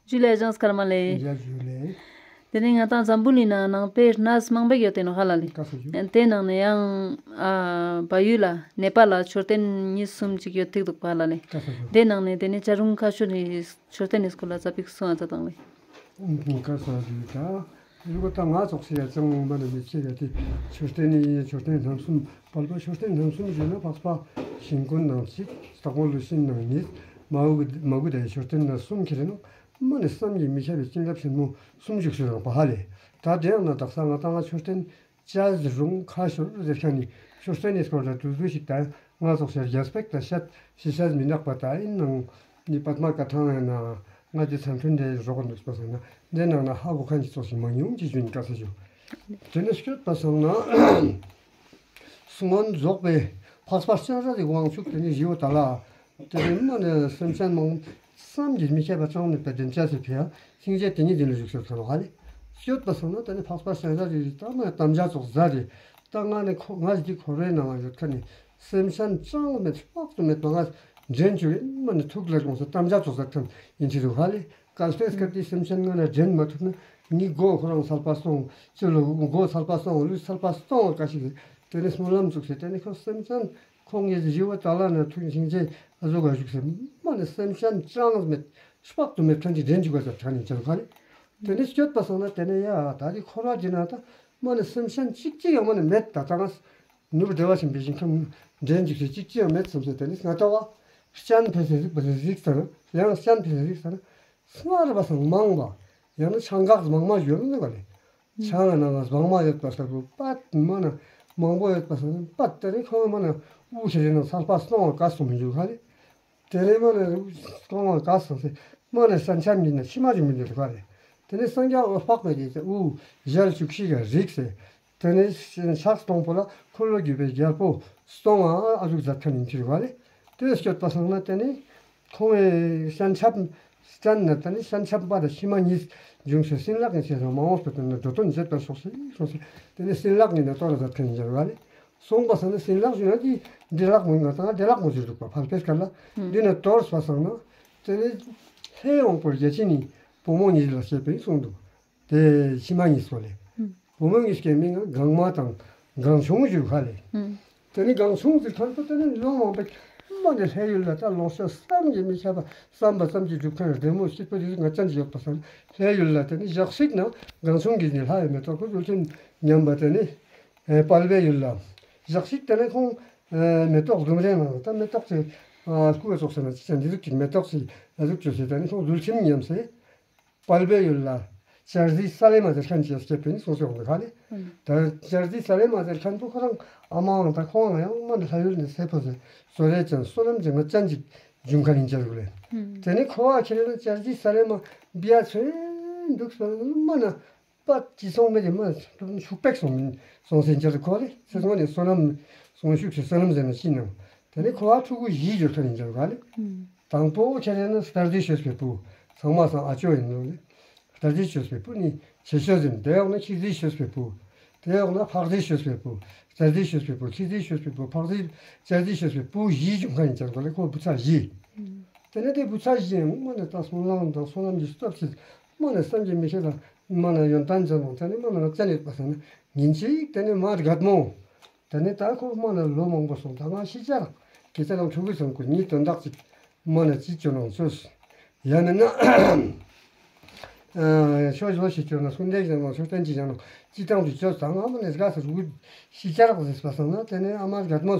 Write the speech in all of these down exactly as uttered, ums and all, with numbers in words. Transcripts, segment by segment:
ཇུ་ལེ། ཨ་ཅག་སྐར་མ་ལེ། ཡ་ཇུ་ལེ། དེ་ནས་ང་དང་འཛམ་བུ་གླིང་ནང་ནང་པའི་གནས་མང་པོ་ཡོད་དེ་ནོ་ཧ་ལ་ལེ། ཀ་ས་ཇུ། དེ་ནང་ནས་ཡང་ཨ་བལ་ཡུལ་ལ་ནེ་པཱལ་ལ་མཆོད་རྟེན་གཉིས་གསུམ་ཅིག་ཡོད་ཐིག་འདུག་པ་ཧ་ལ་ལེ། ཀ་ས་ཇུ། དེ་ནང་ནས་དེ་ནས་བྱ་རུང་ཁ་ཤོར་ནས་མཆོད་རྟེན་ནས་སྐོར་ལ་ཙ་པིག་གསུང་ཨ་ཙ་དང་ལེ། ཀ་ས་ཇུ་ད། རུ་ཀ་ད་ང་ཙོགས་སེ་ཡ་ཅང་མ་ན་མི་ཆེ་ག་དེ་མཆོད་རྟེན་ནི་མཆོད་རྟེན་རྣམ་གསུམ་དཔལ་པ་མཆོད་རྟེན་རྣམ་གསུམ་བརྗོད་ན་འཕགས་པ་ཤིང་ཀུན་ནང་གཅིག་སྟག་མོ་ཀླུ་ཆེན་ནང་གཉིས་མ་གུ་མ་གུ་དའི་མཆོད་རྟེན་ནང་གསུམ་ཁྱེར་ནང་མ་ནི་བསམ་གྱིས་མི་ཁྱབ་པའི་སྐྱེ་འགྲོ་ཆེན་མོ་སུམ་ཅུ་སུ་རང་པ་ཧ་ལས། ད་དེ་ཡང་ན་དག་ས་ང་ད་ང་མཆོད་རྟེན་ཅ་རུང་ཁ་ཤོར་ཟེར་ཁ་ནི་མཆོད་རྟེན་ནི་སྐོར་ལ་དུ་དུ་ཞིག་ད་ང་ཙོགས་སེ་རྒྱ་སྤེག་ད་ཤད་ཤི་ཤད་མི་ནག་པ་ད་ཡིན་ནང་ནི་པད་མ་ཀ་ཐང་ཡང་ན་ང་དེ་ཚང་ཐུན་དེ་རོགས་འདུག་པ་སང་ན་འདི་ནང་ན་ཧ་གོ་ཁན་གྱི་ཙོགས་ཤིག་མ་ཉུང་ཅི་ཞུ་ནི་ཀ་ས་ཞུ། དེ་ནི་སྐྱོད་པ་སང་ན་སྔོན་རྫོགས་པའི་འཕགས་པ་སྤྱན་རས་ཀྱི་དབང་ཕྱུག་དེ་ནི་ཞི་བོ་ད་ལ་དེ་ནི་མ་ནི་སེམས་ཅན་མང་བསམ་གྱིས་མི་ཁྱབ་པ་ཅང་མེད་པ་བདེན་བྱ་ཟེར་ཕི་ཡ་སྙིང་རྗེ་དེ་ཉིད་དེ་ལ་བཞུགས་ཟེར་ཁ་ལོ་ཧ་ལེ། སྐྱོད་པ་སང་ན་དེ་ནི་འཕགས་པ་སྤྱན་རས་ཀྱི་ད་མ་དམ་བཅའ་ཙོགས་ཟ་རེ་ད་ང་ནི་ཁོ་ང་ཞིག་འཁོར་བའི་ནང་ཡོད་ཁ་ནི་སེམས་ཅན་ཅང་མེད་དཔག་ཏུ་མེད་པ་ང་འདྲེན་བཅུག་ཡིན་མ་ནི་ཐུགས་ལ་དགོངས་སེ་དམ་བཅའ་ཚོགས་ས་ཐམ་ཡིན་ཁྲི་རུ་ཧ་ལེ། གལ་ཏེ་སྐབས་དེའི་སེམས་ཅན་ང་ལ་འདྲེན་མ་ཐུབ་ན་ངའི་མགོ་ཁོ་རང་སལ་པ་སོང་ཅི་ལོ་མགོ་སལ་པ་སོང་ལུས་སལ་པ་སོང་བ་ག་ཞིག་དེ་ནི་སྨོན་ལམ་བཙུགས་སེ་དེ་ནི་ཁོ་སེམས་ཅན་ཁོང་གིས་ཞི་བ་ད་ལ་ན་ཐུག་ཞིང་ཆེ་ཨ་ཟོ་ག་བཞུགས་སེ་མ་ནི་སེམས་ཅན་ཅང་མེད་དཔག་ཏུ་མེད་ཕྲན་གྱི་འདྲེན་བཅུག་ག་ཟེར་ཁ་ནི་ཅི་ལོ་ཧ་ལེ། དེ་ནི་སྐྱོད་པ་སང་ན་དེ་ནི་ཡ་ད་དེ་འཁོར་བ་འདི་ན་ད་མ་ནི་སེམས་ཅན་གཅིག་གཅིག་ཡང་མ་ནི་མེད་ད་ད་ང་ནུབ་བདེ་བ་ཆེན་པོའི་ཞིང་ཁམས་འདྲེན་འཇུག་ཚེ་གཅིག་ཅི་ཡང་མེད་བསམ་ཚེ་དེ་ནི་ང་ལྟ་བ་སྤྱན་ཕེ་སེ་གཟིགས་པ་ཟིག་ཟེར་ན་ཡང་སྤྱན་ཕེ་སེ་གཟིགས་ཟེར་ན་སྔར་བ་སང་མང་བ་ཡང་ན་ཆང་འགག་མང་མ་ཡོད་ནི་བ་ལེ། ཆང་ང་ནང་ང་བང་མ་ཡོད་པ་ས་རུ་པད་མ་ན་མང་པོ་ཡོད་པ་ས་ན་པད་དེ་ནི་ཁོང་མ་ན་དབུ་ཤེ་རེ་ན་སལ་པ་སྟོང་བ་ག་སོང་མི་འཇུག་ཧ་ལེ། དེ་ནས་མ་ནས་སྐོང་བ་ག་སོང་ཟེར་མ་ནས་སན་ཆམ་ཡིན་ན་ཕྱི་མ་རིང་མི་འདུག་ག་རེད། དེ་ནས་སངས་རྒྱས་འོད་དཔག་མེད་ཀྱི་དབུ་ཞལ་བཅུ་གཅིག་ག་རིགས་ཟེར། དེ་ནས་ཕྱག་སྟོང་པོ་ལ་འཁོར་ལོ་བརྒྱུད་པའི་རྒྱལ་པོ་སྟོང་བ་ཨ་ཟུག་མཛད་མཁན་ཡིན་གྱི་རེད་བ་ལེ། དེ་སྐྱོད་པ་སང་ན་དེ་ནས་ཁོང་བའི་སན་ཆབ་སན་ན་དེ་ནས་སན་ཆབ་པ་དང་ཕྱི་མ་གཉིས་འབྱུང་ཚེ་སྲིན་ལག་གི་ཆེད་དུ་མ་འོངས་པའི་དོན་ལ་འགྲོ་དོན་མཛད་པར་ཤོག་ཟེར་གསུངས་ཟེར། དེ་ནས་སྲིན་ལག་གཉིས་ནས་གཏོར་མཛད་མཁན་ཡིན་གྱི་རེད་བ་ལེ། སོང་པ་སང་ན་སྲིན་ལག་ཞུ་ན་དེ་འདི་ལག་མོ་ང་ཚང་བདེ་ལག་མོ་ཞུ་འདུག་པ་ཕལ་པས་སྐལ་ལ། འདི་ནས་གཏོར་སོང་པ་སང་ན་དེ་ནས་ལྷའི་དབང་པོ་བརྒྱ་བྱིན་ནི་བུ་མོ་གཉིས་ལ་བཤད་པའི་གསུངས་འདུག་དེ་ཕྱི་མ་གཉིས་སོ་ལེ། བུ་མོ་གཉིས་ཀྱི་མིང་ང་གང་མ་དང་གང་བྱུང་ཞུ་ཧ་ལེ། དེ་ནི་གང་བྱུང་ཟེར་ཁན་པོ་དེ་ནི་ལོ་མང་པའི་མ་ནི་ལྷའི་ཡུལ་ལ་ད་ལོངས་སྤྱོད་བསམ་གྱིས་མི་ཁྱབ་པ་བསམ་པ་ཙམ་གྱིས་འགྲུབ་མཁན་བདེ་མོ་སྐྱིད་པོ་དེ་ང་ཅན་གྱི་ཡོད་པ་སང་ལྷའི་ཡུལ་ལ་དེ་ནི་ཞག་ཞིག་ན་གང་བྱུང་གི་ནི་ལྷ་ཡི་མེ་ཏོག་གི་ལུས་ལྷུན་ཉམས་པ་དེ་ནི། ཨེ་དཔལ་བའི་ཡུལ་ལ། ཞག་ཞིག་དེ་ནས་ཁོང་ཨེ་མེ་ཏོག་ལྡུམ་རའི་ནང་ད་མེ་ཏོག་ཅིག་ཨ་སྐུ་བ་ཙོགས་ཟེར་ན་ཅི་ཅང་འདི་ཟུག་ཅིག་མེ་ཏོག་ཅིག་ཨ་ཟུག་བཅོས་ཟེར་ད་ནི་ཁོང་ལྡུམ་ཉམས་སེ། དཔལ་བའི་ཡུལ་ལ་ཅར་ཟི་ས་ལེ་མ་ཟེར་མཁན་ཅིག་སྐྱེས་པའི་ནི་སོང་སོང་གི་ཧ་ལེ། ད་ཅར་ཟི་ས་ལེ་མ་ཟེར་མཁན་པོ་ཁོ་རང་ཨ་མའང་ད་ཁོང་ཡང་མ་ནི་ལྷ་ཡུལ་ནས་སེ་ཕོ་ཟེར་བཟོ་རེ་ཅན་བསོད་ནམས་ཅན་ང་ཅན་ཅིག་འབྱུང་མཁན་ཡིན་ཅར་གི་ལེ། དེ་ནི་ཁོ་བ་ཁྱེད་རང་ཅར་ཟི་ས་ལེ་མ་བི་ཡ་ཚོན་འདུག་སོང་མ་ན། པ་ཅི་སོང་མེད་དེ་མ་ཤུག་པེག་སོང་མིན་སོང་སེ་འཇར་ཁོ་ལེ་ཚེ་སོང་ནས་བསོད་ནམས་སོང་ཤུགས་ཀྱི་བསོད་ནམས་ཟེར་ན་ཤི་ནང་དེ་ནས་ཁོ་བ་ཕྲུ་གུ་བཞི་འབྱོར་ཁ་ནས་འཇར་ག་ལེ། དང་པོ་ཁྱེད་རེ་ན་སྟར་རྫི་ཤོད་པའི་བུ་ཚང་མ་སང་ཨ་ཅོ་ཡིན་ནོ་ལེ། སྟར་རྫི་ཤོད་པའི་བུ་ནི་ཆེ་ཤོད་ཟིན་དེ་འོག་ན་ཁྱི་རྫི་ཤོད་པའི་བུ། དེ་འོག་ན་ཕག་རྫི་ཤོད་པའི་བུ། སྟར་རྫི་ཤོད་པའི་བུ་ཁྱི་རྫི་ཤོད་པའི་བུ་ཕག་རྫི་སྟར་རྫི་ཤོད་པའི་བུ་བཞི་འབྱོར་ཁ་ནས་འཇར་ག་ལེ་ཁོ་བུ་ཚ་བཞི། དེ་ནས་དེ་བུ་ཚ་བཞི་ཡང་མ་ནས་ད་སོང་ལང་དང་སོང་ལམ་གྱི་སྟོབས་ཀྱིས། མ་ནས་བསམ་གྱིས་མི་ཁྱབ་པ་མ་ནས་ཡོན་ཏན་ཅན་དང་དེ་ནས་མ་ནས་རབ་བརྟན་ཡོད་པ་སང་ན་ཉིན་གཅིག་དེ་ནས་མ་རྒད་མོ། དེ་ནས་ད་ཁོ་མ་ནས་ལོ་མང་པོ་སོང་ད་ང་ཤི་ཆ་རག་སྐད་ཆ་ལང་ཕྲུ་གུ་ཚང་ཁོ་གཉིས་དོན་དག་ཅིག་མ་ནས་ཅི་བཅོ་ནང་ཚོས། ཡང་མིན་ན་ཆོས་བཟོ་ཞིག་བཅོ་ན་གསུང་འདེགས་བྱས་ན་ཆོས་བསྟན་ཅིག་བྱས་ན་ཅི་སྟངས་དུ་བཅོས་ད་ང་མ་ནས་དགའ་ས་ཕྲུ་གུ་ཤི་ཆ་རག་ཟེར་པ་སང་ན་དེ་ནས་ཨ་མ་རྒད་མོ་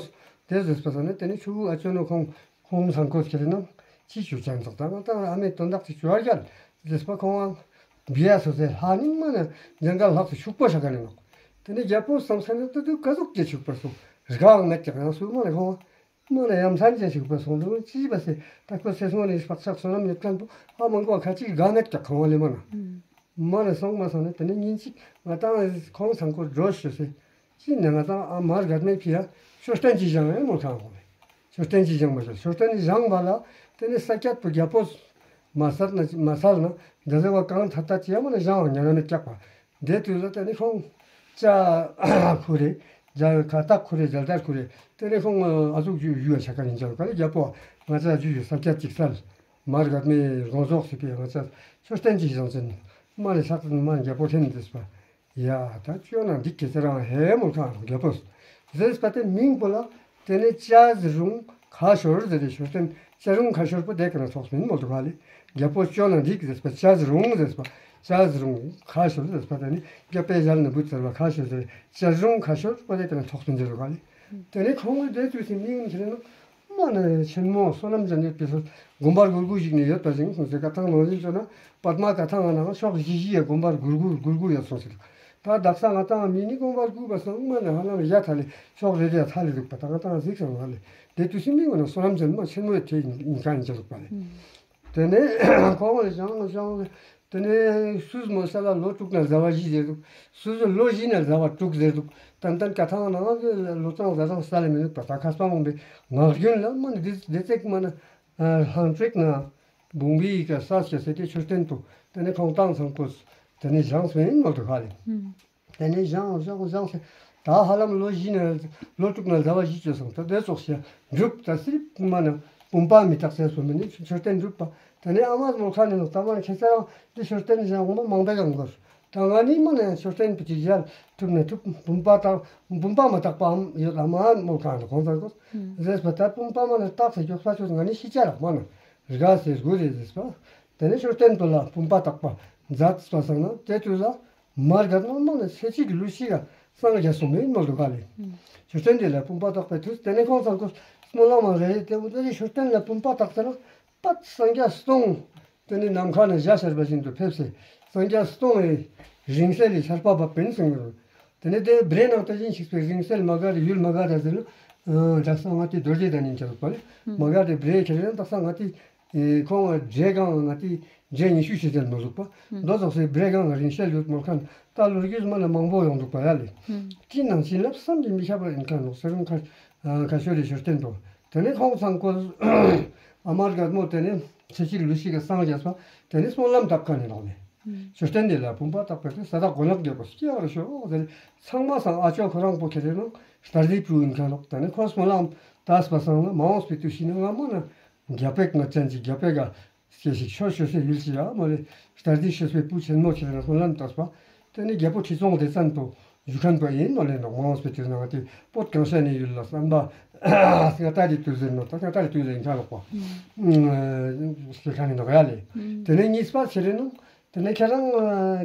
དེ་ཟེར་པ་སང་ན་དེ་ནས་ཕྲུ་གུ་ཨ་ཅོ་ནོ་ཁོང་། ཁོང་སང་ཁོ་ཁྱེད་ནང་ཅི་ཞུ་ཅང་ཙག་ད་ང་ད་ཨ་མའི་དོན་དག་ཅིག་ཞུ་བར་རྒྱལ་ཟེར་པ་ཁོང་ཨང་། བི་ཡ་སོ་སའི་ལྷ་ནིང་མ་ན་ཉན་ག་ལྷག་ཏུ་ཕྱུག་པོ་ཤ་ག་ནས་ནོག་དེ་ནས་རྒྱལ་པོ་བསམ་ས་ནས་ཏུ་ཏུ་ག་ཟུག་ཅེ་ཕྱུག་པར་སོང་རིག་ཨང་མེད་ཀྱག་ཡང་སུ་མ་ན་ཁོང་མ་ན་ཡམ་སན་ཅེ་ཕྱུག་པར་སོང་འདུག་ཅི་བ་སེ་ད་ཁོ་སེ་སོང་ནས་བག་ཆགས་བསོད་ནམས་ཡོད་མཁན་པོ་ཨ་མང་གོ་ཁ་ཅིག་ག་མེད་ཀྱག་ཁོང་ལེ་མ་ན། མ་ན་སོང་མ་སོང་ནས་དེ་ནས་ཉིན་གཅིག་ང་ཏང་ཁོང་སང་ཁོ་འགྲོ་ཤོད་སེ། ཅི་ནས་ང་ཏང་ཨ་མར་གད་མའི་ཕི་ཡ་མཆོད་རྟེན་ཅིག་བཞེངས་ཡོད་མོ་ཁང་ཁོ་ལེ། མཆོད་རྟེན་ཅིག་བཞེངས་མ་ཤོད་མཆོད་རྟེན་ཅིག་བཞེངས་པ་ལ་དེ་ནས་ས་སྐྱ་པོ་རྒྱལ་པོ་མ་སལ་ན་མ་སལ་ན་འདི་ཟེར་བ་གང་ཐ་ཐ་ཅི་ཡ་མ་ན་བཞེངས་བ་ཉ་ན་མི་སྐྱག་པ་འདི་དུས་ལ་དེ་ནས་ཁོང་ཅ་ཁུ་རེ་རྒྱ་ཁ་ཏག་ཁུ་རེ་རྒྱ་དར་ཁུ་རེ་དེ་ནས་ཁོང་ཨ་ཟུག་ཡུ་ཡུ་ཡ་ཆ་ཀ་ཡིན་ཅག་ག་ལ་རྒྱལ་པོ་ང་ཅ་ཡུ་ཡུ་ས་སྐྱ་ཅིག་སལ། མར་གད་མོའི་དགོངས་རྫོགས་ཟེར་པའི་ང་ཚ་མཆོད་རྟེན་གྱི་བཟང་ཅན་མ་ནི་ལྷག་ཙམ་མ་རྒྱལ་པོ་ཐེན་འདེབས་པ། ཡ་ད་ཅོ་ན་འདི་ཁྱེད་ཚེ་རང་ཧེ་མོ་ཁང་རྒྱལ་པོ་ཟེར་པ་དེ་མིང་པོ་ལ། དེ་ནས་ཅ་ཟི་རུང་ཁ་ཤོར་ཟེར་རེ་ཤོར་དེ་ཅ་རུང་ཁ་ཤོར་པོ་དེ་ག་ན་ཚོགས་མིན་མོལ་དུ་ག་ལེ། རྒྱལ་པོ་ཅོ་ན་འདི་ཟེར་པ་ཅ་ཟི་རུང་ཟེར་པ་ཅ་ཟི་རུང་ཁ་ཤོར་ཟེར་པ་དེ་ནི་རྒྱལ་པོའི་ཞལ་ནས་བུ་ཚར་བ་ཁ་ཤོར་ཟེར་ཅ་ཟི་རུང་ཁ་ཤོར་པོ་དེ་ག་ན་ཚོགས་མིན་ཟེར་དུ་ག་ལེ། དེ་ནས་ཁོང་གི་དེ་དུས་སུ་མིང་ཁྱེར་ན། མ་ནི་ཆེན་མོ་བསོད་ནམས་ཅན་གྱི་དེ་ཚོ་དགོན་པ་སྒུར་སྒུར་ཞིག་ནས་ཡོད་པ་ཞིག་སོང་ཟེར་བཀའ་ཐང་ནང་བཞིན་བྱོས་ན་པདྨ་བཀའ་ཐང་ང་ནང་ཕྱོགས་བཞི་བཞི་ཡི་དགོན་པ་སྒུར་སྒུར་སྒུར་སྒུར་ཡོད་སོང་ཟེར། ད་དག་ས་ང་ཏང་མི་ནི་དགོན་པ་སྒུར་བ་སོང་མ་ནི་ཧ་ལམ་ཡ་ཐ་ལེ་ཕྱོགས་རེ་རེ་ཐ་ལེ་འདུག་པ་ད་ང་ཏང་གཟིགས་སོང་ཧ་ལེ། དེ་དུས་སུ་མི་ངོ་ན་བསོད་ནམས་ཅན་མ་ཆེན་མོའི་དེ་ཡིན་ཡིན་ཁ་ཡིན་ཅི་འདུག་པ་ལེ། དེ་ནས་ཁོང་ལ་བཞེངས་བཞེངས། དེ་ནས་སུས་མོ་ས་ལ་ལོ་དྲུག་ན་ཟླ་བ་བཞི་ཟེར་འདུག་སུས་ལོ་བཞི་ན་ཟླ་བ་དྲུག་ཟེར་འདུག་ཏན་ཏན་བཀའ་ཐང་ནང་གི་ལོ་གྲངས་ཟླ་གྲངས་ས་ལ་མི་འདུག་པ་ད་མཁས་པ་མང་པོའི་ངག་རྒྱུན་ལ་མ་ནི་འདི་འདི་ཚེག་མ་ན་ལྷང་དྲེག་ན་བུང་བའི་ཡི་གེ་ས་སྐྱ་ཟེར་ཏེ་མཆོད་རྟེན་དུ་དེ་ནས་ཁོང་ཏང་ཚང་པོ་དེ་ནས་བཞེངས་སོ་ཡིན་མ་འདུག་ཧ་ལེ། དེ་ནས་བཞེངས་བཞེངས་བཞེངས་ཟེར་ད་ཧ་ལམ་ལོ་བཞི་ན་ལོ་དྲུག་ན་ཟླ་བ་བཞི་བཅུ་སོང་ད་དེ་ཙོགས་ཤིག་འགྲུབ་ད་སྲིད་མ་ན་བུམ་པ་མི་རྟག་ཟེར་སོ་མི་ནི་མཆོད་རྟེན་འགྲུབ་པ། དེ་ནས་ཨ་མ་མོ་ཁ་ནས་ནོ་ད་མ་ན་ཁྱེད་ཚེ་རང་འདི་མཆོད་རྟེན་བཞེངས་འོང་མ་མང་པའི་གང་དགོས། ད་ང་ནི་མ་ནས་མཆོད་རྟེན་པུ་ཅིག་ཡར་ཐུབ་ནས་ཐུབ་བུམ་པ་དང་བུམ་པ་མ་དག་པའམ་ཡོད་ལ་མ་མོ་གང་དུ་གོང་ཚང་གོ་ཟེར་བ་ད་བུམ་པ་མ་ནས་རྟགས་སུ་མགྱོགས་ས་ཆོད་ང་ནི་ཤི་ཆ་རག་མ་ན་རི་ག་ཟེར་དགོས་རེད་ཟེར་བ། དེ་ནས་མཆོད་རྟེན་དུ་ལ་བུམ་པ་དག་པ་མཛད་པ་སང་ན་དེ་དུས་ལ་མར་གད་མོ་མ་ནས་ཚེ་གཅིག་ལུས་ཤིག་ག་སངས་རྒྱ་སོང་མིན་མོ་ལུ་ག་ལེ། མཆོད་རྟེན་དེ་ལ་བུམ་པ་དག་པའི་དུས་དེ་ནས་ཁོང་ཚང་གོ་སྨོན་ལམ་མ་རེད་དེ་འུ་ཚོ་རི་མཆོད་རྟེན་ལ་བུམ་པ་དག་ཚེ་ན། པད་སངས་རྒྱས་སྟོང་། དེ་ནི་ནམ་མཁའ་ན་འཇའ་ཤར་བ་བཞིན་དུ་ཕེབས་སེ། སངས་རྒྱས་སྟོང་ངེ་རིང་བསྲེལ་ལས་ཆར་པ་བབས་པིན་གསུངས་ཡོད། དེ་ནི་དེ་བྲེ་ནང་དུ་བཞིན་ཞིག་པའི་རིང་བསྲེལ་མ་ག་རེ་ཡུལ་མ་ག་རེ་ཟེར་ན། དག་ས་ང་ཏི་རྡོ་རྗེ་དང་ཉིན་བྱ་ལུག་པ་ལས་མ་ག་རེ་བྲེ་ཁྱེར་ཡང་དག་ས་ང་ཏི་ཁོང་བྲེ་གང་ང་ཏི་བྲེ་ཉི་ཤུ་ཞིག་ཟེར་མ་ལུག་པ་མདོ་ཙོགས་སེ་བྲེ་གང་རིང་བསྲེལ་ཡོད་མོ་ཁན་ད་ལོ་རྒྱུས་མ་ན་མང་པོ་ཡོང་འདུག་པ་ཡ་ལས། ཅི་ནང་བྱིན་རླབས་བསམ་གྱིས་མི་ཁྱབ་པ་ཡིན་ཁ་ནོག་སེ་རུང་ཁ་ཁ་ཤོ་རི་ཤོར་བསྟན་ཏོ། དེ་ནས་ཁོང་ཚང་ཀོ། ཨ་མར་གད་མོ་དེ་ནས་ཚེ་གཅིག་ལུས་ཤིག་གི་སངས་རྒྱས་པ། དེ་ནས་སྨོན་ལམ་བཏབ་ཁ་ནས་ལག་ནས། མཆོད་རྟེན་འདི་ལ་བུམ་པ་བཏགས་པའི་དེ་ས་བདག་མགོ་ནག་རྒྱལ་པོ་སྐྱེ་བར་ཤོག་ཟེར། ཚང་མ་སང་ཨ་ཅོ་ཁོ་རང་པོ་ཁྱེར་རེ་ནང་ལྟར་རྫས་བུ་ཡིན་ཁ་ལོག་དེ་ནས་ཁོ་སྨོན་ལམ་བཏབ་པ་སང་ན་མ་འོངས་པའི་དུས་ཤིག་ན་ང་མོ་ན། རྒྱ་པེག་ང་ཅན་གྱི་རྒྱ་པེག་ག་སྐྱེ་ཞིག་ཤོར་ཤོར་སེ་ཡུལ་གྱི་ཡ་མོ་ལེ། ལྟར་རྫས་ཤོར་སེ་བུ་ཆེན་མོ་ཁྱེར་རེ་སྨོན་ལམ་བཏབ་པ། དེ་ནས་རྒྱལ་པོ་ཁྲི་སྲོང་ལྡེ་བཙན་དུ། ཞུ་མཁན་པ་ཡིན་ནོ་ལེ་ནོ་མང་སྤེ་དེ་ནང་དེ་པོད་གང་ཤ་ནས་ཡུལ་ལ་བསམ་པ་སྔ་ལྟ་རེ་དུས་ཟེར་ནོ་ད་སྔ་ལྟ་རེ་དུས་ཟེར་ཁ་ལོག་པ་སྤེ་ཁ་ནས་ནོ་ཡ་ལེ། དེ་ནས་གཉིས་པ་ཆེ་རེ་ནོ་དེ་ནས་ཁྱེད་རང་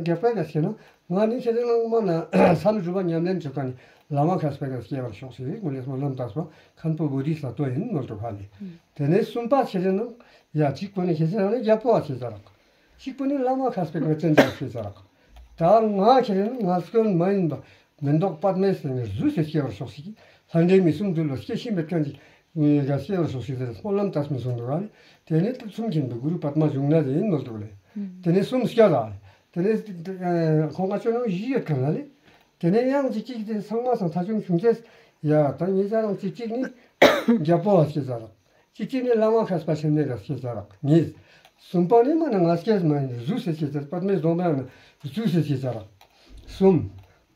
རྒྱབ་པའི་ག་ཤེ་ན་ང་ནི་ཁྱེད་རང་མ་ན་བསམ་སྒྲུབ་པ་ཉམས་ལེན་བྱེད་མཁན་ནི་བླ་མ་མཁས་པའི་ག་སྐྱེ་བར་ཤོག་ཟེར་ངོ་ལེ་སྨོན་ལམ་བཏབ་པ་མཁན་པོ་བོ་དྷི་ས་ཏྭ་ཡིན་ནོ་ལྟོ་ཁ་ལེ། དེ་ནས་གསུམ་པ་ཆེ་རེ་ནོ་ཡ་གཅིག་པོ་ནི་ཁྱེད་རང་ནི་རྒྱབ་པོ་བ་ཆེ་ས་རག་གཅིག་པུ་ནི་བླ་མ་མཁས་པའི་ངོ་ཅན་དུ་སྐྱེས་ས་རག་ད་ང་ཁྱེད་ནི་ང་སྐྱོན་མ་ཡིན་པ་མེ་ཏོག་པདྨའི་སེང་གེ་གཟུགས་སུ་སྐྱེ་བར་ཤོག་ཤིག་ལྷ་འདྲེ་མི་གསུམ་འདུལ་བ་སྐྱེ་ཤི་མེད་མཁན་གྱི་ངེས་ག་སྐྱེ་བར་ཤོག་ཤིག་ཟེར་སྨོན་ལམ་བཏབ་མི་གསུང་འདུག་ར། དེ་ནི་དུས་གསུམ་མཁྱེན་པའི་གུ་རུ་པདྨ་འབྱུང་གནས་ཡིན་ནོ་འདུག་ལེ། དེ་ནི་གསུམ་སྐྱ་ར། དེ་ནི་ཁོང་ང་ཆོ་ནང་བཞི་ཡོད་མཁན་ལ་ལེ། དེ་ནས་ཡང་གཅིག་གཅིག་དེ་ཚང་མ་སང་ཐ་ཆུང་ཆུང་ཚེ་ཡ་ད་ངེད་ཅག་རང་གཅིག་གཅིག་ནི་རྒྱལ་པོ་བ་སྐྱེ་ས་རག་གཅིག་གཅིག་ནི་བླ་མ་མཁས་པ་ཆེན་མོའི་རབ་སྐྱེས་ས་རག་གཉིས། གསུམ་པ་ནི་མ་ན་ང་སྐྱེས་མ་ཡིན་གཟུགས་སུ་སྐྱེས་ས་པདྨའི་རྫོང་དཔོན་ན་གཟུགས་སུ་སྐྱེས་ས་རག་གསུམ།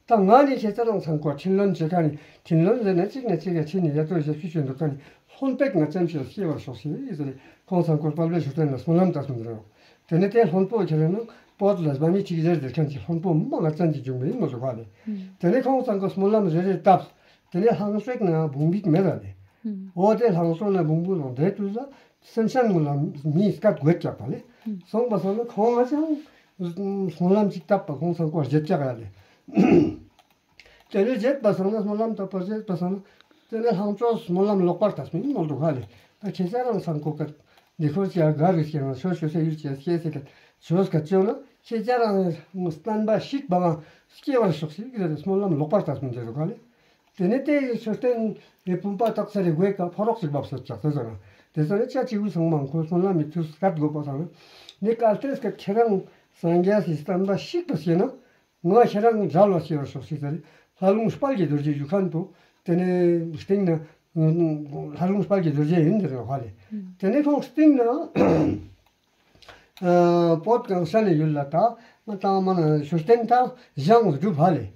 ད་ང་ནི་ཁྱེད་ཚོ་རང་ཚང་ཁོ་འཕྲིན་ལོན་བྱེད་ཁ་ནི་འཕྲིན་ལོན་ཟེར་ན་གཅིག་ནས་གཅིག་ག་ཕྱིན་ནས་ཡ་ཏོ་ཞབས་ཞུ་བྱེད་འདུག་ཁ་ནི་ལྷོན་པེག་ང་ཅན་ཞིག་སྐྱེ་བར་ཤོག་ཤིག་ཟེར་ཁོང་ཚང་ཁོ་དཔལ་བེ་ཞུ་ཐན་ལ་སྨོན་ལམ་བཏབ་སོང་འདུག་དེ་ནི་དེ་ལྷོན་པོ་ཁྱེད་རང་ནང་བོད་ལ་བ་མི་གཅིག་ཟེར་ཟེར་ཁན་གྱི་ལྷོན་པོ་མ་ང་ཅན་གྱི་འབྱུང་བའི་མ་ལུ་བ་ལས། དེ་ནི་ཁོང་ཚང་གི་སྨོན་ལམ་རེ་རེ་བཏབ། དེ་ནས་ལྷང་སྲེག་ན་བུང་བིག་མེད་ལ་ལས། འོ་དེ་ལྷང་སྲེག་ན་བུང་བུ་ལོང་དེ་དུས་ལ་སེམས་ཅན་ངུ་ལ་མིའི་སྐད་དགོད་རྒྱག་པ་ལས། སོང་པ་སང་ན་ཁོང་ང་ཅང་སྨོན་ལམ་ཅིག་བཏབ་པ་ཁོང་ཚང་ཀོ་བརྗེད་རྒྱག་ཡ་ལས། དེ་ནས་བརྗེད་པ་སང་ན་སྨོན་ལམ་བཏབ་པ་བརྗེད་པ་སང་ན་དེ་ནས་ལྷང་ཅོག་སྨོན་ལམ་ལོག་པར་བཏབ་མིན་མོལ་འདུག་ཧ་ལས། ད་ཁྱེད་ཅག་རང་ཚང་ཀོ་ཀ་འདི་ཁོར་ཅག་ག་རུ་ཤེས་ན་ཆོས་ཞུ་ས་ཡུལ་ཅག་སྐྱེས་སེ་ཀ་ཆོས་ཀ་ཅོ་ན་ཁྱེད་ཅག་རང་བསྟན་པ་ཤིག་པ་ང་སྐྱེ་བར་ཤོག་ཤིག་ཟེར་སྨོན་ལམ་ལོག་པར་བཏབ་མིན་ཟེར་འདུག་ཧ་ལས། དེ་ནས་དེ་ཡི་མཆོད་རྟེན་ནས་བུམ་པ་བཏགས་ཚར་རེ་དགོས་ཀ་ཕོ་རོག་ཅིག་བབས་སོ་ཅག་ཟེར་ཟེར་ན་དེ་ཚོ་ནས་ཅ་ཅི་བུ་ཚང་མ་ཁོ་སྨོན་ལམ་མི་ཐུགས་སྐད་དགོས་པ་ཚང་ནི་གལ་ཏེ་ཀ་ཁྱེད་རང་སངས་རྒྱས་སི་བསྟན་པ་ཤིག་པ་ཤེས་ན། ང་ཁྱེད་རང་འབྲལ་བ་ཤེས་པར་ཤོག་ཤིག་ཟེར། ལྷ་ལུང་དཔལ་གྱི་རྡོ་རྗེ་ཞུ་མཁན་དུ་དེ་ནས་སྟེང་ན་ལྷ་ལུང་དཔལ་གྱི་རྡོ་རྗེ་ཡིན་ཟེར་བ་ལས། དེ་ནས་ཁོང་སྟེང་ན་བོད་གངས་ས་ནས་ཡུལ་ལ་ད་ང་དང་མ་ན་ཞུ་རྟེན་ད་བཞེངས་སྒྲུབ་ཧ་ལས།